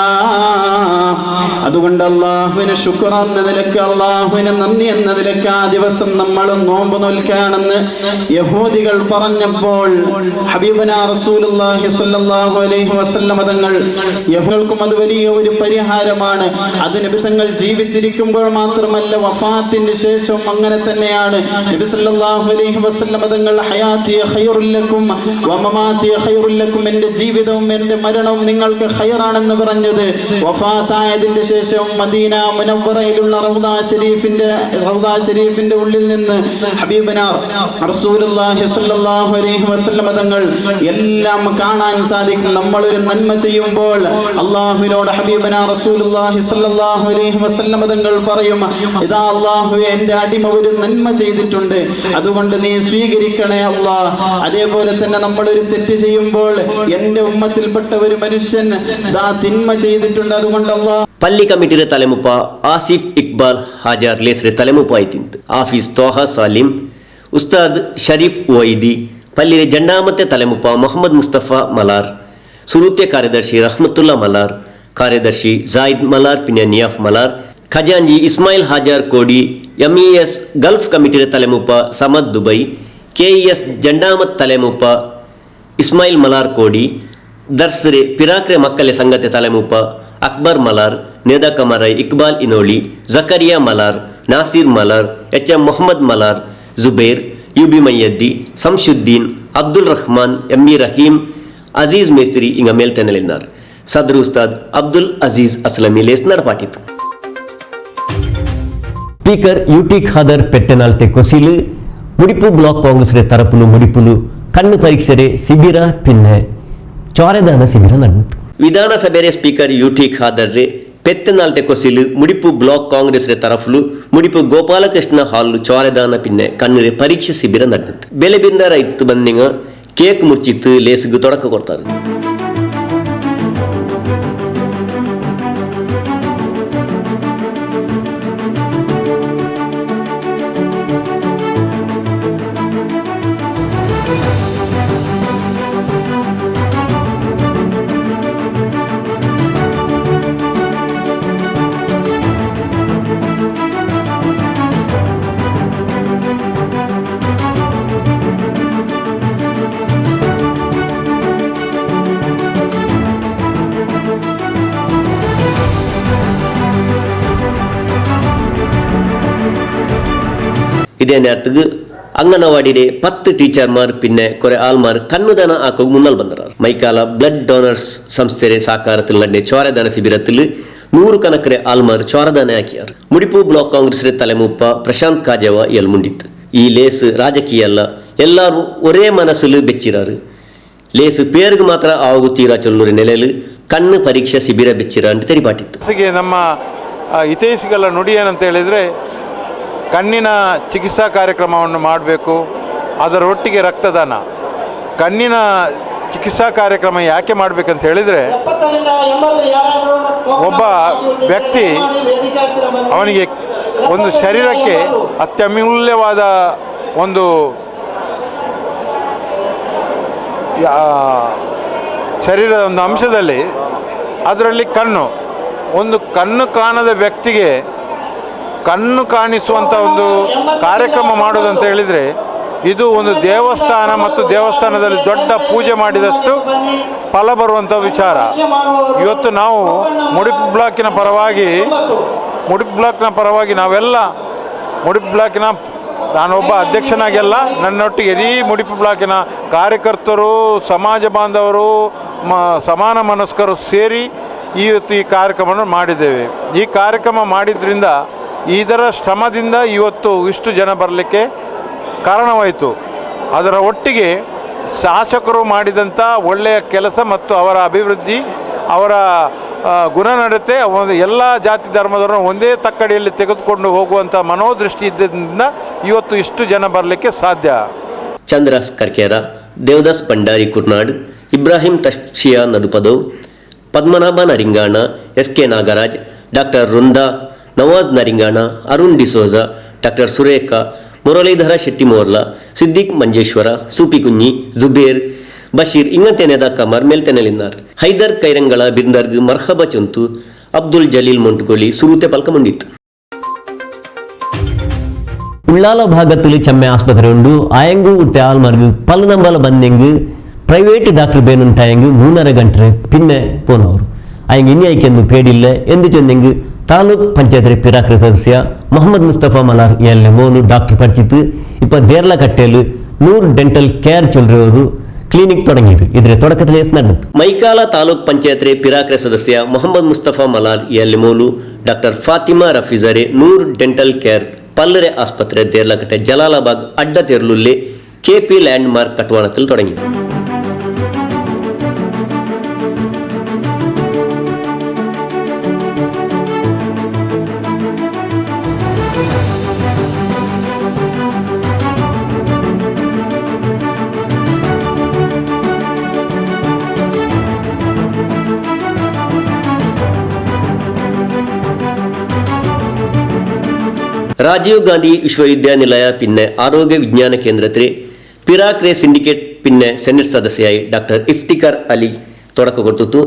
അതുകൊണ്ട് അള്ളാഹുവിന് ശുക്ർ എന്ന നിലക്ക്, അള്ളാഹുവിന് നന്ദി എന്ന നിലക്ക് ആ ദിവസം നമ്മൾ നോമ്പ് നോൽക്കുകയാണെന്ന് യഹൂദികൾ പറഞ്ഞപ്പോൾ ഹബീബുനാ റസൂലുള്ളാഹി സ്വല്ലല്ലാഹു അലൈഹി വസല്ലമ തങ്ങൾ യഹൂദികൾക്ക് അത് വലിയ ഒരു പരിഹാരമാണ്. അത് നബി തങ്ങൾ ജീവിച്ചിരിക്കുമ്പോൾ മാത്രമല്ല, വഫാത്തിന് ശേഷവും അങ്ങനെ തന്നെയാണ്. നബി സല്ലല്ലാഹു അലൈഹി വസല്ലം തങ്ങൾ, "حياتي خير لكم ومماتي خير لكم", എന്റെ ജീവിതവും എന്റെ മരണവും നിങ്ങൾക്ക് ഖൈറാണെന്ന് പറഞ്ഞത്, വഫാത്തായതിന്റെ ശേഷവും മദീന മുനവ്വറയിലുള്ള റൗദ ഷരീഫിന്റെ, റൗദ ഷരീഫിന്റെ ഉള്ളിൽ നിന്ന് ഹബീബിന റസൂലുള്ളാഹി സല്ലല്ലാഹു അലൈഹി വസല്ലം തങ്ങൾ എല്ലാം കാണാൻ സാധിക്കും. നമ്മൾ ഒരു നന്മ ചെയ്യുമ്പോൾ അള്ളാഹുവിനോട് ഹബീബിന റസൂലുള്ളാഹി സല്ലല്ലാഹു അലൈഹി വസല്ലം തങ്ങൾ പറയും, "ഇതാ അള്ളാഹുവേ, എന്റെ അടിമ ഒരു നന്മ ചെയ്തിട്ടുണ്ട്, അതുകൊണ്ട് നീ സ്വീകരിക്കണേ അള്ളാ. അതേപോലെ തന്നെ നമ്മൾ ഒരു തെറ്റ് ചെയ്യുമ്പോൾ എന്റെ ഉമ്മത്തിൽപ്പെട്ട ഒരു മനുഷ്യൻ ഇതാ തിന്മ ചെയ്തിട്ടുണ്ട്, അതുകൊണ്ട് അള്ളാ." ಪಲ್ಲಿ ಕಮಿಟಿರೆ ತಲೆಮುಪ್ಪ ಆಸಿಫ್ ಇಕ್ಬಾಲ್ ಹಾಜಾರ್ ಲೇಸ್ರೆ ತಲೆಮುಪ್ಪ ಆಯ್ತಿಂತ್. ಆಫೀಸ್ ತ್ವಾಹ ಸಾಲಿಂ, ಉಸ್ತಾದ್ ಶರೀಫ್ ಉವೈದಿ, ಪಲ್ಲಿರೆ ಜಂಡಾಮತ್ತೆ ತಲೆಮುಪ್ಪ ಮೊಹಮ್ಮದ್ ಮುಸ್ತಫಾ ಮಲಾರ್, ಸುರೂತೆ ಕಾರ್ಯದರ್ಶಿ ರಹಮತುಲ್ಲಾ ಮಲಾರ್, ಕಾರ್ಯದರ್ಶಿ ಜಾಯಿದ್ ಮಲಾರ್ ಪಿನ್ಯ ನಿಯಾಫ್ ಮಲಾರ್, ಖಜಾಂಜಿ ಇಸ್ಮಾಯಿಲ್ ಹಾಜಾರ್ ಕೋಡಿ, ಎಂಇಎಸ್ ಗಲ್ಫ್ ಕಮಿಟಿರೆ ತಲೆಮುಪ್ಪ ಸಮದ್ ದುಬೈ, ಕೆಇಎಸ್ ಜಂಡಾಮತ್ ತಲೆಮುಪ್ಪ ಇಸ್ಮಾಯಿಲ್ ಮಲಾರ್ ಕೋಡಿ, ದರ್ಸ್ರೆ ಪಿರಾಕ್ರೆ ಮಕ್ಕಲೆ ಸಂಘತೆ ತಲೆಮುಪ್ಪ ಅಕ್ಬರ್ ಮಲಾರ್, ನೇದಾ ಕಮಾರೈ ಇಕ್ಬಾಲ್ ಇನೋಳಿ, ಜಕರಿಯಾ ಮಲಾರ್, ನಾಸಿರ್ ಮಲಾರ್, ಎಚ್ ಎಂ ಮೊಹಮ್ಮದ್ ಮಲಾರ್, ಜುಬೇರ್, ಯುಬಿ ಮೈಯದ್ದಿ, ಸಂಶುದ್ದೀನ್, ಅಬ್ದುಲ್ ರಹಮಾನ್, ಎಂಬಿ ರಹೀಂ, ಅಜೀಜ್ ಮೇಸ್ತ್ರಿ ಇಂಗ ಮೇಲ್ತೆನಲಿನ್ನಾರ್. ಸದರ್ ಉಸ್ತಾದ್ ಅಬ್ದುಲ್ ಅಜೀಜ್ ಅಸ್ಲಮಿ ಲೇಸ್ ನಡಪಾಟಿತು. ಸ್ಪೀಕರ್ ಯುಟಿ ಖಾದರ್ ಪೆತ್ತೆನಾಲ್ತೆ ಕೊಸಿಲು ಮುಡಿಪು ಬ್ಲಾಕ್ ಕಾಂಗ್ರೆಸ್ರೆ ತರಪುಲು ಮುಡಿಪುಲು ಕಣ್ಣು ಪರೀಕ್ಷೆರೆ ಶಿಬಿರ ಪಿನ್ನೆ ಚೊರೆದಾನ ಶಿಬಿರ ನಡ್ನತ್. ವಿಧಾನಸಭೆರೆ ಸ್ಪೀಕರ್ ಯುಟಿ ಖಾದರ್ರೆ ಪೆತ್ತೆನಾಲ್ತೆ ಕೊಸಿಲು ಮುಡಿಪು ಬ್ಲಾಕ್ ಕಾಂಗ್ರೆಸ್ರೆ ತರಪುಲು ಮುಡಿಪು ಗೋಪಾಲಕೃಷ್ಣ ಹಾಲ್ ಚೊರೆದಾನ ಪಿನ್ನೆ ಕಣ್ಣುರೆ ಪರೀಕ್ಷೆ ಶಿಬಿರ ನಡ್ನತ್. ಬೆಲೆ ಬಿಂದಾರ ಇತ್ತು ಬಂದಿಂಗ ಕೇಕ್ ಮುರ್ಚಿತ್ ಲೇಸ್‌ಗ್ ತೊಡಕ ಕೊರ್ತಾರ್. ഇതേ നേരത്തിക്ക് അംഗനവാടിയിലെ പത്ത് ടീച്ചർമാർ പിന്നെ കുറെ ആൾമാർ കണ്ണുദാന ആക്കോക്ക് മുന്നൽ ബന്നറാർ. മൈക്കാല ബ്ലഡ് ഡോണേഴ്സ് സംಸ್ಥയുടെ സഹകാരത്തിൽ നടന്ന ചോരദാന ശിബിരത്തിൽ നൂറ് കണക്കരെ ആൾമാർ ചോരദാന ആക്കിയാർ. മുടിപ്പൂ ബ്ലോക്ക് കോൺഗ്രസിലെ തലമൂപ്പ പ്രശാന്ത് കാജവ ഇയൽ മുണ്ടിത്ത്. ഈ ಲೇಸ್ ರಾಜಕೀಯ ಅಲ್ಲ, ಎಲ್ಲಾರು ಒರೇ ಮನಸ್ಸಿಲ್ ಬೆಚ್ಚಿರಾರು. ಲೇಸ್ ಪೇರ್‌ಗ್ ಮಾತ್ರ ಆವಗುತ್ತೀರಾ ಚೊಲ್ಲುರೆ ನೆಲೆಲು ಕಣ್ಣು ಪರೀಕ್ಷಾ ಶಿಬಿರ ಬೆಚ್ಚಿರ ಅಂತ ತೆರಿಪಾಟಿತ್ತು. ಖಾಸಗಿ ನಮ್ಮ, ಆ, ಹಿತೈಷಿಗಳ ನುಡಿ ಏನಂತ ಹೇಳಿದ್ರೆ, ಕಣ್ಣಿನ ಚಿಕಿತ್ಸಾ ಕಾರ್ಯಕ್ರಮವನ್ನು ಮಾಡ್ಬೇಕು, ಅದರೊಟ್ಟಿಗೆ ರಕ್ತದಾನ. ಕಣ್ಣಿನ ಚಿಕಿತ್ಸಾ ಕಾರ್ಯಕ್ರಮ ಯಾಕೆ ಮಾಡ್ಬೇಕಂತ ಹೇಳಿದ್ರೆ, ಒಬ್ಬ ವ್ಯಕ್ತಿ ಅವನಿಗೆ ಒಂದು ಶರೀರಕ್ಕೆ ಅತ್ಯಮೂಲ್ಯವಾದ ಒಂದು ಯಾ-, ಶರೀರದ ಒಂದು ಅಂಶದಲ್ಲಿ ಅದರಲ್ಲಿ ಕಣ್ಣು, ಒಂದು ಕಣ್ಣು ಕಾಣದ ವ್ಯಕ್ತಿಗೆ ಕಣ್ಣು ಕಾಣಿಸುವಂತ ಒಂದು ಕಾರ್ಯಕ್ರಮ ಮಾಡೋದಂತ ಹೇಳಿದ್ರೆ, ಇದು ಒಂದು ದೇವಸ್ಥಾನ ಮತ್ತು ದೇವಸ್ಥಾನದಲ್ಲಿ ದೊಡ್ಡ ಪೂಜೆ ಮಾಡಿದಷ್ಟು ಫಲ ಬರುವಂತ ವಿಚಾರ. ಇವತ್ತು ನಾವು ಮುಡಿಪು ಬ್ಲಾಕಿನ ಪರವಾಗಿ, ಮುಡಿಪು ಬ್ಲಾಕ್‌ನ ಪರವಾಗಿ ನಾವೆಲ್ಲ ಮುಡಿಪು ಬ್ಲಾಕಿನ ನಾನೊಬ್ಬ ಅಧ್ಯಕ್ಷನಾಗೆಲ್ಲ, ನನ್ನೊಟ್ಟಿಗೆ ಇಡೀ ಮುಡಿಪು ಬ್ಲಾಕಿನ ಕಾರ್ಯಕರ್ತರು, ಸಮಾಜ ಬಾಂಧವರು, ಮ-, ಸಮಾನ ಮನಸ್ಕರು ಸೇರಿ ಇವತ್ತು ಈ ಕಾರ್ಯಕ್ರಮವನ್ನು ಮಾಡಿದ್ದೇವೆ. ಈ ಕಾರ್ಯಕ್ರಮ ಮಾಡಿದ್ರಿಂದ, ಇದರ ಶ್ರಮದಿಂದ ಇವತ್ತು ಇಷ್ಟು ಜನ ಬರಲಿಕ್ಕೆ ಕಾರಣವಾಯಿತು. ಅದರ ಒಟ್ಟಿಗೆ ಶಾಸಕರು ಮಾಡಿದಂಥ ಒಳ್ಳೆಯ ಕೆಲಸ ಮತ್ತು ಅವರ ಅಭಿವೃದ್ಧಿ, ಅವರ, ಆ, ಗುಣನಡತೆ, ಒಂದು ಎಲ್ಲ ಜಾತಿ ಧರ್ಮದವರನ್ನು ಒಂದೇ ತಕ್ಕಡಿಯಲ್ಲಿ ತೆಗೆದುಕೊಂಡು ಹೋಗುವಂಥ ಮನೋದೃಷ್ಟಿ ಇದ್ದಿದ್ರಿಂದ ಇವತ್ತು ಇಷ್ಟು ಜನ ಬರಲಿಕ್ಕೆ ಸಾಧ್ಯ. ಚಂದ್ರಾಸ್ ಕರ್ಕೇರ, ದೇವದಾಸ್ ಭಂಡಾರಿ ಕುರ್ನಾಡ್, ಇಬ್ರಾಹಿಂ ತಪ್ಸಿಯಾ ನಡುಪದವು, ಪದ್ಮನಾಭ ನರಿಂಗಾಣ, ಎಸ್ ಕೆ ನಾಗರಾಜ್, ಡಾಕ್ಟರ್ ವೃಂದಾ, ನವಾಜ್ ನರಿಂಗಾಣ, ಅರುಣ್ ಡಿಸೋಜ, ಡಾಕ್ಟರ್ ಸುರೇಖಾ, ಮುರಳೀಧರ ಶೆಟ್ಟಿ ಮೋರ್ಲ, ಸಿದ್ದಿಕ್ ಮಂಜೇಶ್ವರ, ಸೂಪಿ ಕುಂಞಿ, ಜುಬೇರ್, ಬಶೀರ್ ಇಂಗಂತೆ ನೇದಾಕಮಾರ್ ಮೇಲ್ತೆನೆಲಿನ್ನಾರ್. ಹೈದರ್ ಕೈರಂಗಳ ಬಿರ್ಂದರ್‌ಗ್ ಮರ್ಹಬ ಚೊಂತು ಅಬ್ದುಲ್ ಜಲೀಲ್ ಮೊಂಟುಗೋಳಿ ಸುರೂತೆ ಪಲ್ಕ ಮುಂಡಿತ್. ಉಳ್ಳಾಲ ಭಾಗತ್‌ಲ್ ಚೆಮ್ಮೆ ಆಸ್ಪತ್ರೆ ಉಂಡು. ಆಯಂಗು ಉರ್ತೆ ಆಲ್ಮಾರ್‌ಗ್ ಪಲ್ಲ್ ನಂಬಲ ಬಂದೆಂಗ್ ಪ್ರೈವೇಟ್ ಡಾಕ್ಟರ್ ಬೇನುಂಟಾಯಂಗ್ ಮೂನರ ಗಂಟೆ ಪಿನ್ನೆ ಪೋನವರು. ಆಯಂಗ್ ಇನಿ ಆಯ್ಕೆಂದು ಪೇಡಿಲ್ಲೆ, ಎಂದ್ ಚೊನ್ನೆಂಗ್ ತಾಲೂಕ್ ಪಂಚಾಯತ್ರೆ ಪಿರಾಕ್ರೆ ಸದಸ್ಯ ಮೊಹಮ್ಮದ್ ಮುಸ್ತಫಾ ಮಲಾರ್ ಎಲ್ಲೆ ಮೋಲು ಡಾಕ್ಟರ್ ಪರ್ಚಿತ್, ಇಪ್ಪ ದೇರ್ಲಕಟ್ಟೆಲು ನೂರ್ ಡೆಂಟಲ್ ಕೇರ್ ಚೊಲ್ರೆಯವರು ಕ್ಲಿನಿಕ್ ತೊಡಂಗಿರು. ಇದ್ರೆ ತೊಡಕದ ಲೇಸ್ ನಡ್ನತ್. ಮೈಕಾಲ ತಾಲೂಕ್ ಪಂಚಾಯತ್ರೆ ಪಿರಾಕ್ರೆ ಸದಸ್ಯ ಮೊಹಮ್ಮದ್ ಮುಸ್ತಫಾ ಮಲಾರ್ ಎಲ್ಲೆ ಮೋಲು ಡಾಕ್ಟರ್ ಫಾತಿಮಾ ರಫೀಜರೆ ನೂರ್ ಡೆಂಟಲ್ ಕೇರ್ ಪಲ್ಲರೆ ಆಸ್ಪತ್ರೆ ದೇರ್ಲಕಟ್ಟೆ ಜಲಾಲಬಾಗ್ ಅಡ್ಡ ತೆರ್ಲುಲ್ಲೆ ಕೆಪಿ ಲ್ಯಾಂಡ್ ಮಾರ್ಕ್ ಕಟ್ವಾಣತಿಲ್ ತೊಡಂಗಿರು. ರಾಜೀವ್ ಗಾಂಧಿ ವಿಶ್ವವಿದ್ಯಾನಿಲಯ ಪಿನ್ನೆ ಆರೋಗ್ಯ ವಿಜ್ಞಾನ ಕೇಂದ್ರತ್ರೆ ಪಿರಾಕ್ರೆ ಸಿಂಡಿಕೇಟ್ ಪಿನ್ನೆ ಸೆನೆಟ್ ಸದಸ್ಯಾಯಿ ಡಾಕ್ಟರ್ ಇಫ್ತಿಕಾರ್ ಅಲಿ ತೊಡಕ ಕೊರ್ತುತು,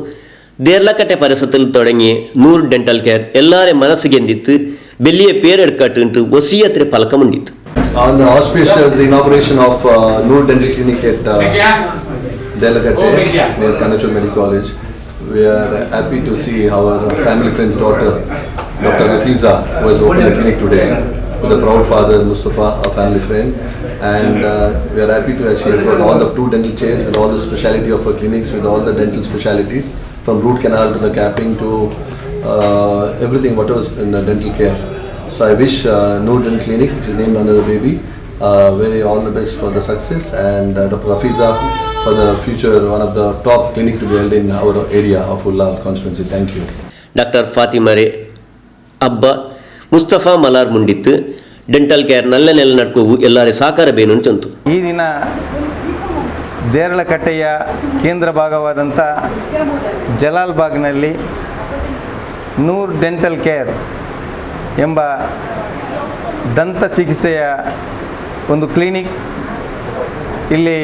ದೇರ್ಲಕಟ್ಟೆ ಪರಿಸರದಲ್ಲಿ ತೊಡಂಗಿ ನೂರ್ ಡೆಂಟಲ್ ಕೇರ್ ಎಲ್ಲಾರೆ ಮನಸ್ಸಿಗೆಂದಿತ್ತು, ಬೆಲ್ಲಿಯ ಪೇರ್ ಎಡ್ಕಟ್ಟು ಇಂಟು ವಸಿಯತ್ರೆ ಫಲಕ ಮುಂಡಿತ್ತು. On the auspicious inauguration of, uh, Noor Dental Clinic at, uh, Derlakatte, near Kanachur Medical College, we are happy to see our family friend's daughter, Doctor Hafiza, who has opened the clinic today with the proud father, Mustafa, a family friend. And, uh, we are happy to, as she has got all the two dental chairs with all the speciality of her clinics, with all the dental specialities, from root canal to the capping to, uh, everything, whatever is in the dental care. So I wish, uh, Noor Dental Clinic, which is named under the baby, uh, very all the best for the success, and, uh, Doctor Hafiza for the future, one of the top clinic to be held in our area of Ulal constituency. Thank you. Doctor ಫಾತಿಮರೆ ಅಬ್ಬ ಮುಸ್ತಫಾ ಮಲಾರ್ ಮುಂಡಿತ್ತು, dental care ನಲ್ಲೆ ನೆಲೆ ನಡ್ಕೋವು ಎಲ್ಲಾರೆ ಸಾಕಾರ ಬೇನು ಚೊಂತು. ಈ ದಿನ ದೇರಳಕಟ್ಟೆಯ ಕೇಂದ್ರ ಭಾಗವಾದಂಥ ಜಲಾಲ್‌ಬಾಗ್‌ನಲ್ಲಿ ನೂರ್ ಡೆಂಟಲ್ ಕೇರ್ ಎಂಬ ದಂತ ಚಿಕಿತ್ಸೆಯ ಒಂದು ಕ್ಲಿನಿಕ್ ಇಲ್ಲಿ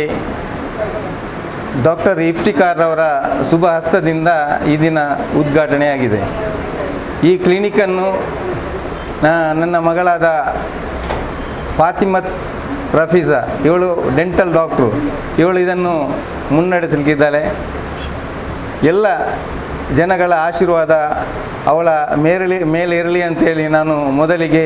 ಡಾಕ್ಟರ್ ಇಫ್ತಿಕಾರ್ ಅವರ ಶುಭ ಹಸ್ತದಿಂದ ಈ ದಿನ ಉದ್ಘಾಟನೆಯಾಗಿದೆ. ಈ ಕ್ಲಿನಿಕನ್ನು ನ-, ನನ್ನ ಮಗಳಾದ ಫಾತಿಮತ್ ರಫೀಜಾ, ಇವಳು ಡೆಂಟಲ್ ಡಾಕ್ಟ್ರು, ಇವಳು ಇದನ್ನು ಮುನ್ನಡೆಸಲಿಕ್ಕಿದ್ದಾಳೆ. ಎಲ್ಲ ಜನಗಳ ಆಶೀರ್ವಾದ ಅವಳ ಮೇರಳಿ-, ಮೇಲಿರಲಿ ಅಂತೇಳಿ ನಾನು ಮೊದಲಿಗೆ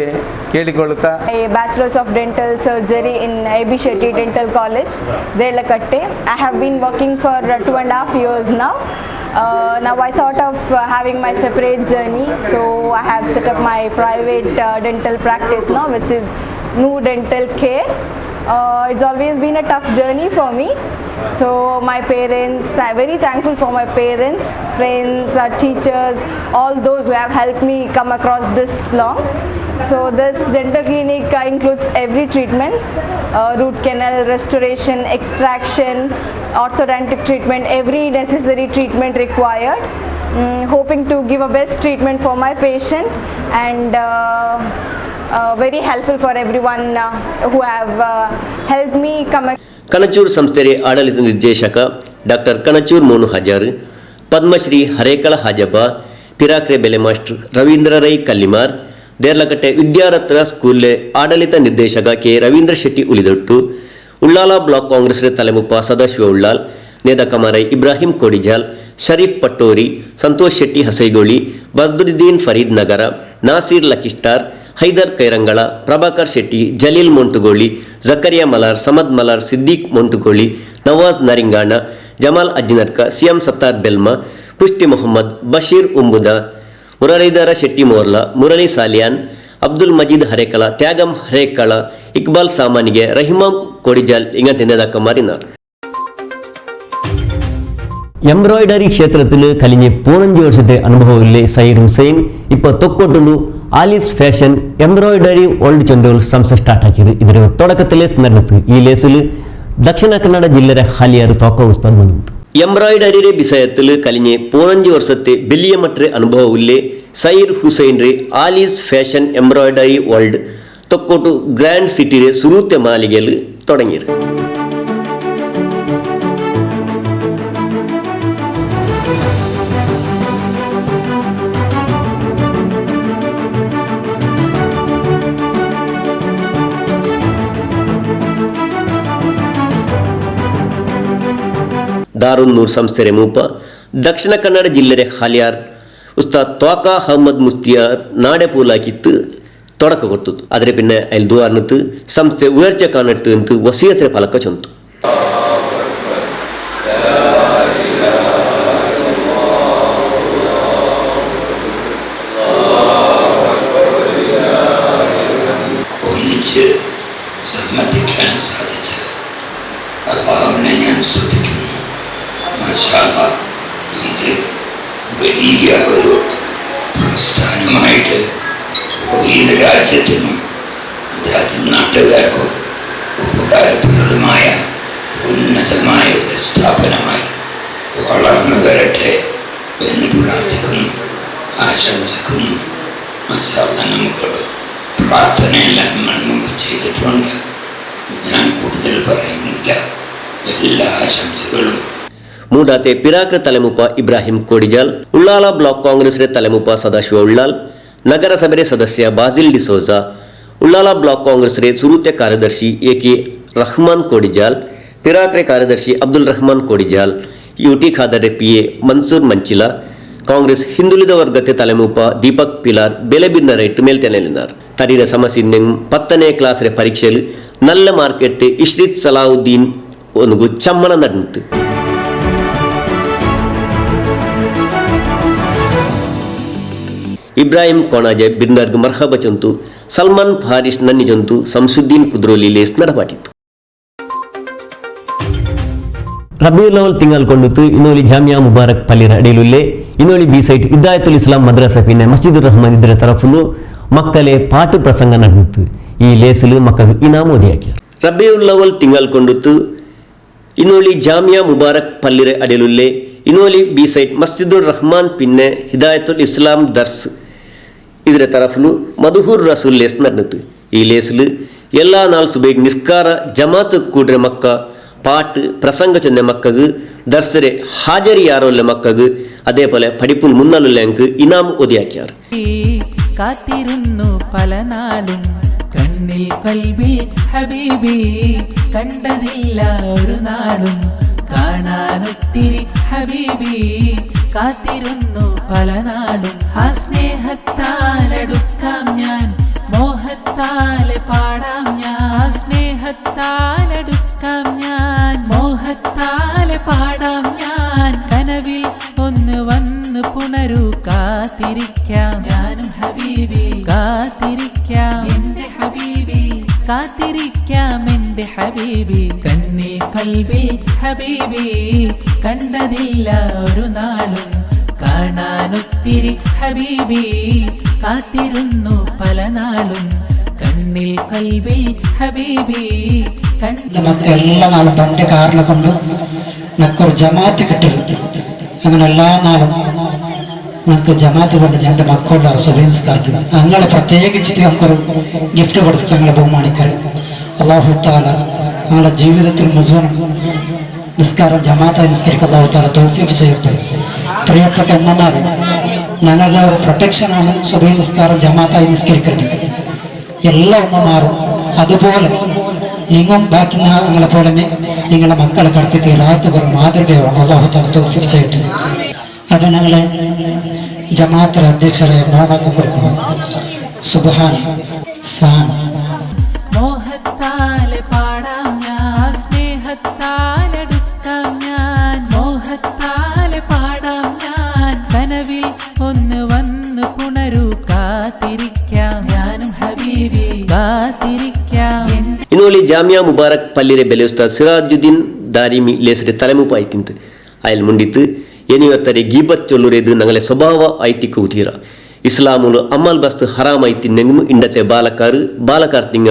ಕೇಳಿಕೊಳ್ಳುತ್ತಾ, A Bachelor's of Dental Surgery in A B Shetty Dental College, Derlakatte. I have been working for, uh, two and a half years now. Uh, now I thought of, uh, having my separate journey, so I have set up my private, uh, dental practice now, which is Noor Dental Care. Uh, it's always been a tough journey for me. So my parents, I'm very thankful for my parents, friends, uh, teachers, all those who have helped me come across this long. So this dental clinic, uh, includes every treatment, uh, root canal restoration, extraction, orthodontic treatment, every necessary treatment required. Mm, hoping to give a best treatment for my patient and, uh, uh, very helpful for everyone, uh, who have, uh, helped me come. Kanachur ಸಂಸ್ಥೆರೆ ಆಡಳಿತ ನಿರ್ದೇಶಕ ಡಾಕ್ಟರ್ ಕಣಚೂರ್ ಮೋನು ಹಾಜಾರ್, ಪದ್ಮಶ್ರೀ ಹರೇಕಳ ಹಾಜಬ್ಬ, ಪಿರಾಕ್ರೆ ಬೆಲೆ ಮಾಸ್ಟರ್ ರವೀಂದ್ರ ರೈ ಕಲ್ಲಿಮಾರ್, ದೇರ್ಲಕಟ್ಟೆ ವಿದ್ಯಾರತ್ನ ಸ್ಕೂಲ್‌ಲೆ ಆಡಳಿತ ನಿರ್ದೇಶಕ ಕೆ ರವೀಂದ್ರ ಶೆಟ್ಟಿ ಉಳಿದೊಟ್ಟು, ಉಳ್ಳಾಲ ಬ್ಲಾಕ್ ಕಾಂಗ್ರೆಸ್‌ರೆ ತಲೆಮುಪ್ಪ ಸದಾಶಿವ ಉಳ್ಳಾಲ್, ನೇದ ಕಮಾರೈ ಇಬ್ರಾಹಿಂ ಕೋಡಿಜಾಲ್, ಶರೀಫ್ ಪಟ್ಟೋರಿ, ಸಂತೋಷ್ ಶೆಟ್ಟಿ ಹಸೈಗೋಳಿ, ಬದ್ರುದ್ದೀನ್ ಫರೀದ್ ನಗರ, ನಾಸೀರ್ ಲಕ್ಕಿ ಸ್ಟಾರ್, ಹೈದರ್ ಕೈರಂಗಳ, ಪ್ರಭಾಕರ್ ಶೆಟ್ಟಿ, ಜಲೀಲ್ ಮೊಂಟುಗೋಳಿ, ಜಕರಿಯಾ ಮಲಾರ್, ಸಮದ್ ಮಲಾರ್, ಸಿದ್ದೀಕ್ ಮೊಂಟುಗೋಳಿ, ನವಾಜ್ ನರಿಂಗಾಣ, ಜಮಾಲ್ ಅಜ್ಜಿನಡ್ಕ, ಸಿಎಂ ಸತ್ತಾರ್ ಬೆಲ್ಮ, ಪುಷ್ಟಿ ಮೊಹಮ್ಮದ್, ಬಶೀರ್ ಉಂಬುದ, ಮುರಳೀಧರ ಶೆಟ್ಟಿ ಮೋರ್ಲ, ಮುರಳಿ ಸಾಲಿಯಾನ್, ಅಬ್ದುಲ್ ಮಜೀದ್ ಹರೇಕಳ, ತ್ಯಾಗಂ ಹರೇಕಳ, ಇಕ್ಬಾಲ್ ಸಾಮಾನಿಗೆ, ರಹಿಮಾಂ ಕೋಡಿಜಾಲ್ ಇಂಗಂತ ನೇದ ಕಮಾರಿನಾರ್. ಎಂಬ್ರಾಯ್ಡರಿ ಕ್ಷೇತ್ರತಿಲ್ ಕಲಿಂಜೆ ಪೋನಂಜಿ ವರ್ಷತೆ ಅನುಭವ ಉಲ್ಲೆ ಸೈರ್ ಹುಸೇನ್ ಇಪ್ಪ ತೊಕ್ಕೊಟ್ಟುಲು ಆಲಿಸ್ ಫ್ಯಾಷನ್ ಎಂಬ್ರಾಯ್ಡರಿ ವರ್ಲ್ಡ್ ಚೊಂದೋಲ್ ಸಂಸ್ಥೆ ಸ್ಟಾರ್ಟ್ ಆಕಿರು. ಇದರ ತೊಡಕತ ಲೇಸ್ ನಡ್ನತು. ಈ ಲೇಸಿಲ್ ದಕ್ಷಿಣ ಕನ್ನಡ ಜಿಲ್ಲೆರೆ ಹಾಲಿಯಾರು ತೋಕ ಉಸ್ತಾದ್ ಮನುಂತು. ಎಂಬ್ರಾಯ್ಡರಿರೆ ಬಿಸಯತಿಲ್ ಕಲಿಂಜೆ ಪೋನಂಜಿ ವರ್ಷತೆ ಬೆಲಿಯ ಮಟ್ರೆ ಅನುಭವ ಉಲ್ಲೆ ಸೈರ್ ಹುಸೇನ್ರೆ Alice fashion embroidery world Thokkottu grand ಸಿಟಿರೆ ಸುರೂತೆ ಮಾಲಿಗೆಲ್ ತೊಡಂಗಿರು. ದಾರುನ್ ನೂರ್ ಸಂಸ್ಥೆರೆ ಮೂಪ ದಕ್ಷಿಣ ಕನ್ನಡ ಜಿಲ್ಲೆರೆ ಹಾಲ್ಯಾರ್ ಉಸ್ತಾದ್ ತ್ವಾಕ ಅಹ್ಮದ್ ಮುಸ್ತಿಯಾರ್ ನಾಡೆ ಪೂಲಾಕಿತ್ತು ತೊಡಕ ಕೊಡ್ತುದು. ಅದರೆ ಪಿನ್ನೆ ಐಲ್ ದುವಾರ್ನತು ಸಂಸ್ಥೆ ಉಯರ್ಚೆ ಕಾಣಟ್ಟು ಅಂತ ವಸಿಯತ್ರೆ ಫಲಕ ಚೊಂತು. ഒന്നിച്ച് സമ്മതിക്കാൻ സാധിച്ചത് അള്ളാഹുവിനെ ഞാൻ സ്തുതിക്കുന്നു. മാഷാ അള്ളാ, ഇത് വലിയ ഒരു പ്രസ്ഥാനമായിട്ട് ഈ രാജ്യത്തിനും രാ-, നാട്ടുകാർക്കും ഉപകാരപ്രദമായ ഉന്നതമായ ഒരു സ്ഥാപനമായി വളർന്നു വരട്ടെ എന്ന് പ്രാർത്ഥിക്കുന്നു, ആശംസിക്കുന്നു. മാഷാ അള്ളാ, നമുക്ക് ಪ್ರಾರ್ಥನೆಯೆಲ್ಲ നമ്മൾ മുമ്പ് ചെയ്തിട്ടുണ്ട്. ഞാൻ കൂടുതൽ പറയുന്നില്ല. എല്ലാ ആശംസകളും. ಮೂಡಾತೆ ಪಿರಾಕ್ರ ತಲೆಮುಪ ಇಬ್ರಾಹಿಂ ಕೋಡಿಜಾಲ್, ಉಳ್ಳಾಲ ಬ್ಲಾಕ್ ಕಾಂಗ್ರೆಸ್ರೆ ತಲೆಮುಪ ಸದಾಶಿವ ಉಳ್ಳಾಲ್, ನಗರಸಭೆರೆ ಸದಸ್ಯ ಬಾಜಿಲ್ ಡಿಸೋಜ, ಉಳ್ಳಾಲ ಬ್ಲಾಕ್ ಕಾಂಗ್ರೆಸ್ರೆ ಸುರೂತ್ಯ ಕಾರ್ಯದರ್ಶಿ ಎ ಕೆ ರಹಮಾನ್ ಕೋಡಿಜಾಲ್, ಪಿರಾಕ್ರೆ ಕಾರ್ಯದರ್ಶಿ ಅಬ್ದುಲ್ ರಹಮಾನ್ ಕೋಡಿಜಾಲ್, ಯು ಟಿ ಖಾದರ್ರೆ ಪಿ ಎ ಮನ್ಸೂರ್ ಮಂಚಿಲ, ಕಾಂಗ್ರೆಸ್ ಹಿಂದುಳಿದ ವರ್ಗತೆ ತಲೆಮೂಪ ದೀಪಕ್ ಪಿಲಾರ್ ಬೇಲೆ ಬಿನ್ನರೈಟ್ ಮೇಲ್ತೆನೆಲಿನಾರ್. ತಡಿರ ಸಮಸಿನ್ನೆಂ ಪತ್ತನೇ ಕ್ಲಾಸ್ರೆ ಪರೀಕ್ಷೆಲು ನಲ್ಲ ಮಾರ್ಕೆಟ್ಟೆ ಇಶ್ರಿತ್ ಸಲಾವುದ್ದೀನ್ ಒನುಗು ಚಮ್ಮನ ನಡ್ನಿತ್. ಇಬ್ರಾಹಿಂ ಕೋಣಾಜೆ ಬಿರ್ನರ್ಗ್ ಮರ್ಹಬ ಚೊಂತು, ಸಲ್ಮಾನ್ ಫಾರಿಸ್ ನನ್ನಿ ಚೊಂತು, ಸಂಸುದ್ದೀನ್ ಕುದ್ರೋಲಿ ಲೇಸ್ ನಡಪಾಟಿತು. ರಬಿಯುಲ್ ಅವಲ್ ತಿಂಗಾಲ್ ಕೊಂಡುತು, ಇನೋಲಿ ಜಾಮಿಯಾ ಮುಬಾರಕ್ ಪಲ್ಲಿರ ಅಡಿಲುಲ್ಲೆ, ಇನೋಲಿ ಬಿ ಸೈಟ್ ಹಿದಾಯತುಲ್ ಇಸ್ಲಾಂ ಮದ್ರಸಾ ಪಿನ್ನೆ ಮಸ್ಜಿದುರ್ ರಹಮಾನ್ ಇದ್ರ ತರಫುಲು ಮಕ್ಕಲೆ ಪಾಠ ಪ್ರಸಂಗ ನಡ್ನಿತು. ಈ ಲೇಸ್ಲು ಮಕ್ಕಗ್ ಇನಾಮ್ ಓದಿ ಹಾಕ್ಯಾರ್. ರಬಿಯುಲ್ ಅವಲ್ ತಿಂಗಾಲ್ ಕೊಂಡುತು, ಇನೋಲಿ ಜಾಮಿಯಾ ಮುಬಾರಕ್ ಪಲ್ಲಿರೆ ಅಡಿಲುಲ್ಲೆ, ಇನೋಲಿ ಬಿ ಸೈಟ್ ಮಸ್ಜಿದುರ್ ರಹಮಾನ್ ಪಿನ್ನೆ ಹಿದಾಯತುಲ್ ಇಸ್ಲಾಂ ದರ್ಸ್ ಇದ್ರ ತರಫುಲು ಮದುಹುರ್ ರಸೂಲ್ ಲೇಸ್ ನಡ್ನಿತು. ಈ ಲೇಸ್ಲು ಎಲ್ಲಾ ನಾಳ್ ಸುಬೇಗ್ ನಿಸ್ಕಾರ ಜಮಾತ್ ಕೂಡ್ರೆ ಮಕ್ಕ ಪಾಠ ಪ್ರಸಂಗ ಚೊನ್ನೆ ಮಕ್ಕಗ್ ದರ್ಸರೆ ಹಾಜರಿ ಯಾರೋಲ್ಲೆ ಮಕ್ಕಗ್ ಅದೇ ಪೊಲೆ ಪಡಿಪುಲ್ ಮುನ್ನಲುಲ್ಲೆ ಅಂಕ್ ಇನಾಮ್ ಓದಿ ಹಾಕ್ಯಾರ್. കാത്തിരുന്നു പല നാളും കണ്ണിൽ കൽബിൽ ഹബീബി, കണ്ടതില്ല ഒരു നാളും, കാണാനൊത്തിരി ഹബീബി. കാത്തിരുന്നു പല നാളും, ആ സ്നേഹത്താലടുക്കാം ഞാൻ, മോഹത്താലെ പാടാം ഞാൻ. ആ സ്നേഹത്താലടുക്കാം ഞാൻ, മോഹത്താലെ പാടാം ഞാൻ. കനവിൽ ഒന്ന് വന്ന് പുണരൂ, കാത്തിരിക്കാം ഞാനും ഹബീബി, കാത്തിരിക്കാം എന്റെ ഹബീബി, കാത്തിരിക്കാം എന്റെ ഹബീബി. കണ്ണിൽ കൽബിൽ ഹബീബി, കണ്ടതില്ല ഒരു നാളും, കാണാനൊത്തിരി ഹബീബി. കാത്തിരുന്നു പല നാളും, കണ്ണിൽ കൽബിൽ ഹബീബി. കൺ- നമുക്ക് എല്ലാ നാളും പണ്ട് കാറിനെ കൊണ്ട് നക്കൊരു ജമാത്ത് കിട്ടും. അങ്ങനെ എല്ലാ നാളും നമുക്ക് ജമാത്ത് കൊണ്ട് എന്റെ മക്കളുടെ സുബഹി നിസ്കാരത്തിൽ അങ്ങളെ പ്രത്യേകിച്ച് നമുക്കൊരു gift കൊടുത്ത് തങ്ങളെ ബഹുമാനിക്കൽ. അള്ളാഹു തആല ഞങ്ങളുടെ ജീവിതത്തിൽ മുഴുവനും നിസ്കാരം ജമാത്തായി നിസ്കരിക്കാൻ അള്ളാഹു തആല തൗഫീഖ് ചെയ്യട്ടെ. പ്രിയപ്പെട്ട ഉമ്മമാർ, ഞങ്ങളുടെ ഒരു protection ആണ് സുബഹി നിസ്കാരം ജമാത്തായി നിസ്കരിക്കരുത്. എല്ലാ ഉമ്മമാരും, അതുപോലെ നിങ്ങും ബാക്കി നിങ്ങളെ പോലെ നിങ്ങളെ മക്കളെ കടത്തിയിട്ട് റാത്ത് ഒരു മാതൃകയാവണം. അള്ളാഹു തആല തൗഫീഖ് ചെയ്യട്ടെ. അത് ഞങ്ങളെ ജമാത്തിലെ അധ്യക്ഷരെ മോണാക്കി കൊടുക്കണം. സുബ്ഹാൻ, സാൻ. മോഹത്താലെ പാടാം ഞാൻ, സ്നേഹത്താലടുക്കാം ഞാൻ, മോഹത്താലെ പാടാം ഞാൻ, കനവിൽ ഒന്ന് വന്ന് പുണരൂ, കാത്തിരിക്കാം ഞാനും ഹബീബി, കാത്തിരിക്കാം എൻ- ಇನೋಲಿ ಜಾಮಿಯಾ ಮುಬಾರಕ್ ಪಲ್ಲಿರೆ ಬೆಲೆ ಉಸ್ತಾದ್ ಸಿರಾಜುದ್ದೀನ್ ದಾರಿಮಿ ಲೇಸ್ರೆ ತಲೆಮೂಪ ಆಯ್ತಿಂತು. ಆಯಿಲ್ ಮುಂಡಿತ್ತು, ಏನಿವತ್ತರೆ ಗೀಬತ್ ಚೊಲ್ಲುರೆದು ನಂಗಲೆ ಸ್ವಭಾವ ಆಯ್ತಿಕ್ಕು ಉತೀರ. ಇಸ್ಲಾಮುಲು ಅಮಲ್ ಬಸ್ತ್ ಹರಾಮ್ ಆಯ್ತಿನ್ನೆಂಗ್ಮು ಇಂಡತೆ ಬಾಲಕಾರು, ಬಾಲಕಾರ್ ತಿಂಗ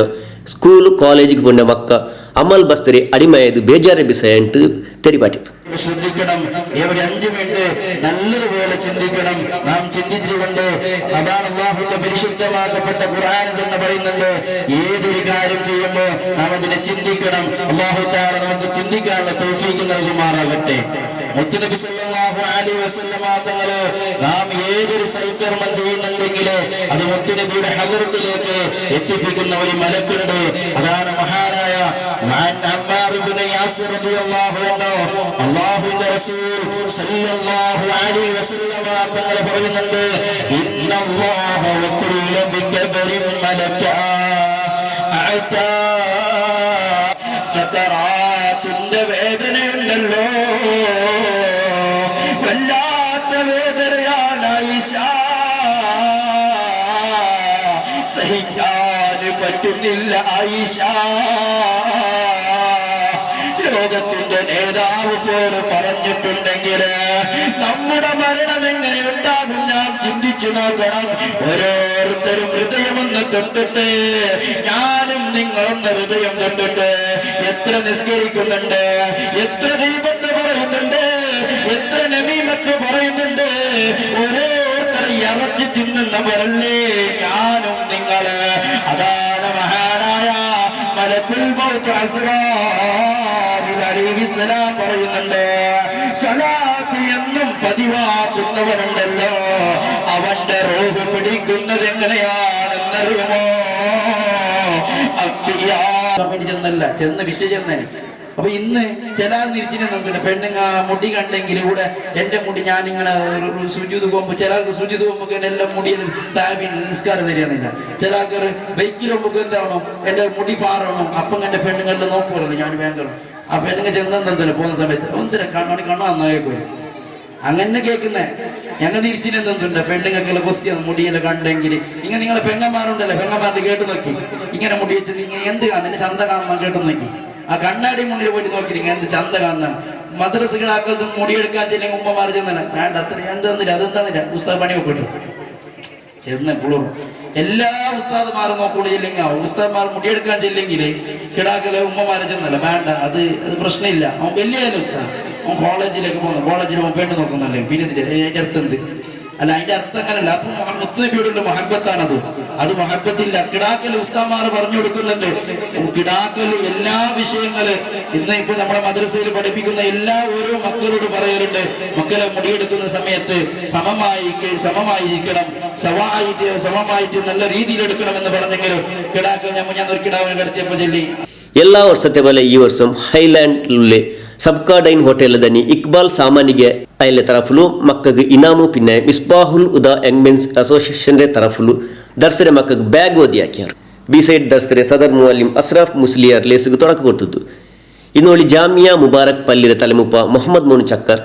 ಸ್ಕೂಲ್, ಕಾಲೇಜಿಗೆ ಪುಂಡ ಮಕ್ಕ ಅಮಲ್ ಬಸ್ತರೆ ಅಡಿಮೆ ಆಯ್ದು ಬೇಜಾರೆ ಬಿಸಯ ಅಂಟು ತೆರಿಪಾಟಿತು. ശ്രദ്ധിക്കണം. എവര് അഞ്ച് minute നല്ലതുപോലെ ചിന്തിക്കണം. നാം ചിന്തിച്ചുകൊണ്ട്, അതാണ് അള്ളാഹുവിന്റെ പരിശുദ്ധമാക്കപ്പെട്ട ഖുർآനിൽ തന്നെ പറയുന്നുണ്ട്, ഏതൊരു കാര്യം ചെയ്യുമ്പോ നാം അതിനെ ചിന്തിക്കണം. അള്ളാഹു തആല നമുക്ക് ചിന്തിക്കാനുള്ള തൗഫീക്ക് നൽകുമാറാകട്ടെ. മുത്തുനബി സല്ലല്ലാഹു അലൈഹി വസല്ലമ തങ്ങള്, നാം ഏതൊരു സൽക്കർമ്മം ചെയ്യുന്നുണ്ടെങ്കിൽ അത് മുത്തുനബിയുടെ ഹദറത്തിലേക്ക് എത്തിപ്പിക്കുന്ന ഒരു മലക്കുണ്ട്. അതാണ് മഹാനായ അൻ അമ്മാർ ഇബ്നു അബ്ബാസ് റളിയല്ലാഹു അൻഹു, അള്ളാഹുവിന്റെ റസൂൽ സല്ലല്ലാഹു അലൈഹി വസല്ലമ തങ്ങൾ പറയുന്നുണ്ട്, "ഇന്നല്ലാഹ വ കുല്ല ബികബരിൻ മലക അതാ." സക്കറാത്തിന്റെ വേദനയുണ്ടല്ലോ, വല്ലാത്ത വേദനയാണ് ആയിഷ. സഹിക്കാന് പറ്റുന്നില്ല ആയിഷ. ലോകത്തിന്റെ നേതാവ് പോലും പറഞ്ഞിട്ടുണ്ടെങ്കില്, നമ്മുടെ മരണം എങ്ങനെ ഉണ്ടാകും, ഞാൻ ചിന്തിച്ചു നോക്കണം. ഓരോരുത്തരും ഹൃദയമൊന്ന് തൊട്ടിട്ട്, ഞാനും നിങ്ങളൊന്ന് ഹൃദയം തൊട്ടിട്ട്, എത്ര നിസ്കരിക്കുന്നുണ്ട്, എത്ര ഗീബത്ത് പറയുന്നുണ്ട്, എത്ര നമീമത്ത് പറയുന്നുണ്ട്, ഓരോരുത്തർ ഇറച്ചി തിന്നുന്നവരല്ലേ ഞാനും നിങ്ങള്. അതാണ് മഹാനായ മലക്കുൽ മൗത്ത് അസ്രാഫീൽ അലൈഹിസ്സലാം പറയുന്നുണ്ട്, "സ്വലാത്ത് എന്നും പതിവാക്കുന്നവനുണ്ടല്ലോ, അവന്റെ റൂഹ് പിടിക്കുന്നത് എങ്ങനെയാണെന്നറിയുമോ?" അമ്പിയാ. ചെന്നല്ല, ചെന്ന് വിഷ ചെന്നേ. അപ്പൊ ഇന്ന് ചില ആൾ നിരിച്ചിനെ നോക്കട്ടെ, പെണ്ണുങ്ങ മുടി കണ്ടെങ്കിൽ ഇവിടെ എന്റെ മുടി, ഞാനിങ്ങനെ ഒരു, ഒരു സുജൂത് പോകുമ്പോ, ചില ആൾക്ക് സുജൂത് പോകുമ്പോ എന്റെ എല്ലാം മുടിയിൽ, താബി, നിസ്കാരം ശരിയാകുന്നില്ല. ചില ആൾക്കാർ ബൈക്കിൽ പോകുമ്പോ എന്താവണം, എന്റെ മുടി പാറണം, അപ്പം എന്റെ പെണ്ണുങ്ങളെ നോക്കുമല്ലോ, ഞാൻ ഭയങ്കര. ആ പെണ്ണുങ്ങൾ ചെന്നെന്താ, പോകുന്ന സമയത്ത്, "എന്തിനാ കണ്ണാടി, കണ്ണാ നന്നായി പോയി." അങ്ങനെ കേൾക്കുന്നേ. ഞങ്ങൾ തിരിച്ചിനെന്തുണ്ട്, പെണ്ണുങ്ങൾക്കുള്ള ക്വസ്റ്റ്യൻ, മുടിയിലെ കണ്ടെങ്കിൽ, ഇങ്ങനെ നിങ്ങളെ പെങ്ങന്മാരുണ്ടല്ലേ, പെങ്ങന്മാരുടെ കേട്ട് നോക്കി, "ഇങ്ങനെ മുടി വെച്ച് നിങ്ങൾ എന്ത്, അതിന് ചന്ത കാണാൻ?" കേട്ട് നോക്കി. ആ കണ്ണാടി മുന്നിൽ പോയിട്ട് നോക്കി, "നിങ്ങൾ എന്ത് ചന്ത കാണാൻ?" മദ്രസകളാക്കളത് മുടിയെടുക്കാൻ ചെല്ലിങ് ഉമ്മമാർ ചെന്നല്ല, "വേണ്ട, അത്ര എന്ത് തന്നില്ല, അത് തന്നില്ല, ഉസ്താദ് പണി വെക്കട്ടു." ചെന്ന് എപ്പോഴും എല്ലാ ഉസ്താദ്മാരും നോക്കൂടെ ചെല്ലിങ്, ഉസ്താദ്മാർ മുടിയെടുക്കാൻ ചെല്ലിങ്ങില്, കിടാക്കളെ ഉമ്മമാരെ ചെന്നല്ല, "വേണ്ട, അത്, അത് പ്രശ്നമില്ല, അവൻ വലിയ ആയാലും ഉസ്താദ്, അവൻ കോളേജിലേക്ക് പോകുന്നു, കോളേജിൽ അവൻ പെണ്ണ് നോക്കുന്നല്ലേ, പിന്നെ എന്തിനാ, അതിന്റെ അർത്ഥം എന്ത്?" അല്ല, അതിന്റെ അർത്ഥം അങ്ങനല്ല. അപ്പൊ മുഹ-, മുത്തുനബിയോടുള്ള മഹബത്താണത്. അത് മഹബത്തില്ല. കിടാക്കൽ ഉസ്താദ്മാർ പറഞ്ഞു കൊടുക്കുന്നുണ്ട്. കിടാക്കൽ എല്ലാ വിഷയങ്ങള്, ഇന്ന് ഇപ്പൊ നമ്മുടെ മദ്രസയിൽ പഠിപ്പിക്കുന്ന എല്ലാ ഓരോ മക്കളോട് പറയലുണ്ട്, "മക്കളെ, മുടിയെടുക്കുന്ന സമയത്ത് സമമായിക്ക്, സമമായിരിക്കണം, സവായിട്ട്, സമമായിട്ട് നല്ല രീതിയിൽ എടുക്കണമെന്ന്" പറഞ്ഞെങ്കിലും, കിടാക്കൾ, ഞാൻ, ഞാൻ ഒരു കിടാവിനെ കടത്തിയപ്പോ ചൊല്ലി. ಎಲ್ಲ ವರ್ಷತೆ ಬಲೆ ಈ ವರ್ಷಂ ಹೈಲ್ಯಾಂಡ್ ಲುಲ್ಲೆ ಸಬ್ಕಾ ಡೈನ್ ಹೋಟೆಲ್ ದನಿ ಇಕ್ಬಾಲ್ ಸಾಮಾನಿಗೆ ಆಯಲೆ ತರಫುಲು ಮಕ್ಕಗ್ ಇನಾಮು ಪಿನ್ನೆ ಮಿಸ್ಬಾಹುಲ್ ಉದಾ ಯಂಗ್ ಮೆನ್ಸ್ ಅಸೋಸಿಯೇಷನ್ ರೆ ತರಫುಲು ದರ್ಸರೆ ಮಕ್ಕಗ್ ಬ್ಯಾಗ್ ಓದಿ ಹಾಕ್ಯಾರ್. ಬಿ ಸೈಡ್ ದರ್ಸರೆ ಸದರ್ ಮುವಲ್ಲಿಂ ಅಸ್ರಾಫ್ ಮುಸ್ಲಿಯಾರ್ ಲೇಸ್‌ಗ್ ತೊಡಕ ಕೊಟ್ಟುದು. ಇನೋಳಿ ಜಾಮಿಯಾ ಮುಬಾರಕ್ ಪಲ್ಲಿರೆ ತಲೆಮುಪ್ಪ ಮೊಹಮ್ಮದ್ ಮೋನು ಚಕ್ಕರ್,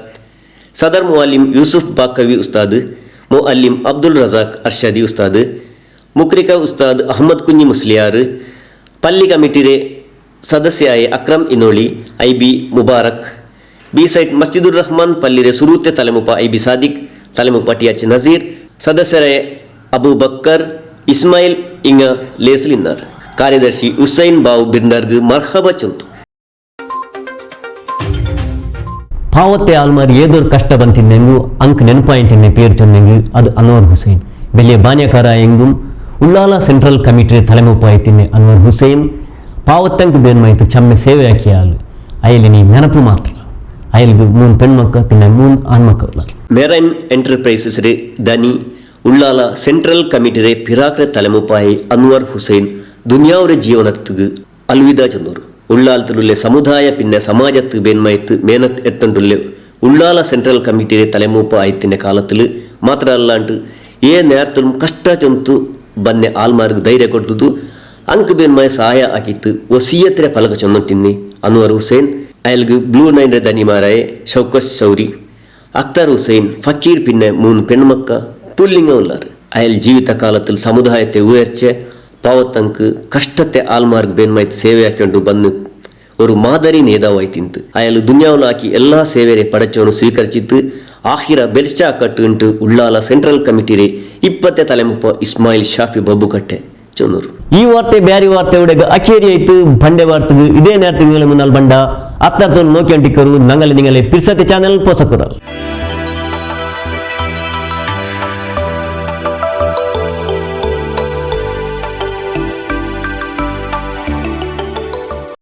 ಸದರ್ ಮುವಲ್ಲಿಂ ಯೂಸುಫ್ ಬಾಕವಿ ಉಸ್ತಾದ್, ಮುವಲ್ಲಿಂ ಅಬ್ದುಲ್ ರಜಾಕ್ ಅರ್ಷಾದಿ ಉಸ್ತಾದ್, ಮುಕ್ರಿಕ ಉಸ್ತಾದ್ ಅಹ್ಮದ್ ಕುಂಞಿ ಮುಸ್ಲಿಯಾರ್, ಪಲ್ಲಿ ಕಮಿಟಿರೆ ಸದಸ್ಯ ಆಯೆ ಅಕ್ರಮ್ ಇನೋಳಿ, ಐಬಿ ಮುಬಾರಕ್, ಬಿ ಸೈಟ್ ಮಸ್ಜಿದುರ್ ರಹಮಾನ್ ಪಲ್ಲಿರೆ ಸುರೂತೆ ತಲೆಮುಪ್ಪ ಐಬಿ ಸಾದಿಕ್, ತಲೆಮುಪ್ಪ ಟಿ ಎಚ್ ನಜೀರ್, ಸದಸ್ಯರಾಯೆ ಅಬೂಬಕ್ಕರ್, ಇಸ್ಮಾಯಿಲ್ ಇಂಗ ಲೇಸ್‌ಲ್ ಇನ್ನಾರ್. ಕಾರ್ಯದರ್ಶಿ ಹುಸೈನ್ ಬಾವು ಬಿರ್ಂದಾರ್‌ಗ್ ಮರ್ಹಬಾ ಚೊಂತು. ಪಾವತ್ತೆ ಆಲ್ಮಾರ್ ಏದೋರ್ ಕಷ್ಟ ಬಂತಿನ್ನೆಂಗು ಅಂಕ್ ನೆನಪಾಯಿಂಟಿನ್ನೆ ಪೇರ್ ಚೊನ್ನೆಂಗ್ ಅದ್ ಅನ್ವರ್ ಹುಸೇನ್. ಬೆಲಿಯ ಬಾನ್ಯಕಾರ ಎಂಗುಂ ಉಳ್ಳಾಲ ಸೆಂಟ್ರಲ್ ಕಮಿಟಿರೆ ತಲೆಮುಪ್ಪ ಆಯ್ತಿನ್ನೆ ಅನ್ವರ್ ಹುಸೇನ್ ಪಾವತ್ತಂಕ್ ಬೇನ್ಮಾಯ್ತ್ ಚಮ್ಮೆ ಸೇವೆ ಆಕಿಯ ಆಲ್. ಅಯಲಿನಿ ನೆನಪು ಮಾತ್ರ. ಅಯಲ್ಗ್ ಮೂನ್ ಪೆಣ್ಮಕ್ಕ ಪಿನ್ನ ಮೂನ್ ಆಣ್ಮಕ್ಕ ಉಳ್ಳಾರ್. ಮೆರೈನ್ ಎಂಟರ್ಪ್ರೈಸಸ್ ರೆ ದನಿ ಉಳ್ಳಾಲ ಸೆಂಟ್ರಲ್ ಕಮಿಟಿರೆ ಪಿರಾಕ್ರೆ ತಲೆಮುಪ್ಪ ಆಯೆ ಅನ್ವರ್ ಹುಸೇನ್ ದುನಿಯಾವುರೆ ಜೀವನತ್ಗ್ ಅಲ್ವಿದಾ ಚೊಂದೋರು. ಉಳ್ಳಾಲ್ತುಲುಲ್ಲೆ ಸಮುದಾಯ ಪಿನ್ನೆ ಸಮಾಜತ್ ಬೇನ್ಮಾಯ್ತ್ ಮೇನತ್ ಎತ್ತಂಡುಲ್ಲೆ ಉಳ್ಳಾಲ ಸೆಂಟ್ರಲ್ ಕಮಿಟಿರೆ ತಲೆಮೂಪ ಆಯ್ತಿನ ಕಾಲತ್ಲು ಮಾತ್ರ ಅಲ್ಲಾಂಟ್ ಏ ನೇರ್ತುಲುಂ ಕಷ್ಟ ಚೊಂತು ಬನ್ನೆ ಆಲ್ಮಾರ್ಗ್ ಧೈರ್ಯ ಕೊಡ್ತುದು ಅಂಕ್ ಬೇನ್ಮಾಯ್ ಸಹಾಯ ಆಕಿತ್ತು ವಸೀಯತ್ರೆ ಫಲಕ ಚೊಂದೊಟ್ಟಿನ್ನಿ ಅನ್ವರ್ ಹುಸೇನ್, ಅಯಲ್ಗ್ ಬ್ಲೂ ನೈನ್ರೆ ದನಿಮಾರಾಯೆ ಶೌಕತ್ ಶೌರಿ, ಅಖ್ತರ್ ಹುಸೇನ್, ಫಕೀರ್ ಪಿನ್ನೆ ಮೂನ್ ಪೆಣ್ಮಕ್ಕ ಪುಲ್ಲಿಂಗ ಉಲ್ಲಾರ್. ಅಯಲ್ ಜೀವಿತ ಕಾಲತ್ಲ್ ಸಮುದಾಯತೆ ಉಯರ್ಚೆ ಪಾವತ್ತಂಕ್ ಕಷ್ಟತೆ ಆಲ್ಮಾರ್ಗ್ ಬೇನ್ಮಾಯ್ತ್ ಸೇವೆ ಆಕ್ಯೊಂಡು ಬನ್ನು ಒರು ಮಾದರಿ ನೇದಾವಾಯ್ತಿಂತ್. ಅಯಲ್ ದುನಿಯಾವುಲಾಕಿ ಎಲ್ಲಾ ಸೇವೆರೆ ಪಡಚೋನು ಸ್ವೀಕರಿಸಿತ್, ಆಹಿರ ಬೆಲ್ಚಾ ಕಟ್ಟುಂಟು ಉಳ್ಳಾಲ ಸೆಂಟ್ರಲ್ ಕಮಿಟಿರೆ ಇಪ್ಪತ್ತೆ ತಲೆಮುಪ್ಪ ಇಸ್ಮಾಯಿಲ್ ಶಾಫಿ ಬಬ್ಬುಕಟ್ಟೆ ಚೊನ್ನೂರು. ಈ ವಾರ್ತೆ ಬ್ಯಾರಿ ವಾರ್ತೆ ಉಡೆಗ್ ಅಕೇರಿ ಆಯ್ತು. ಬಂಡೆ ವಾರ್ತೆಗ್ ಇದೇ ನೇರತೆಗೆ ಮುನ್ನೆಲ್ ಬಂಡ ಅತ್ತರ್ತೋಲ್ ನೋಕ್ಯಂಟಿಕ್ಕರು ನಂಗಲೆ ನಿಂಗಲೆ ಪಿರ್ಸತೆ ಚಾನೆಲ್ ಪೋಸಕುರ.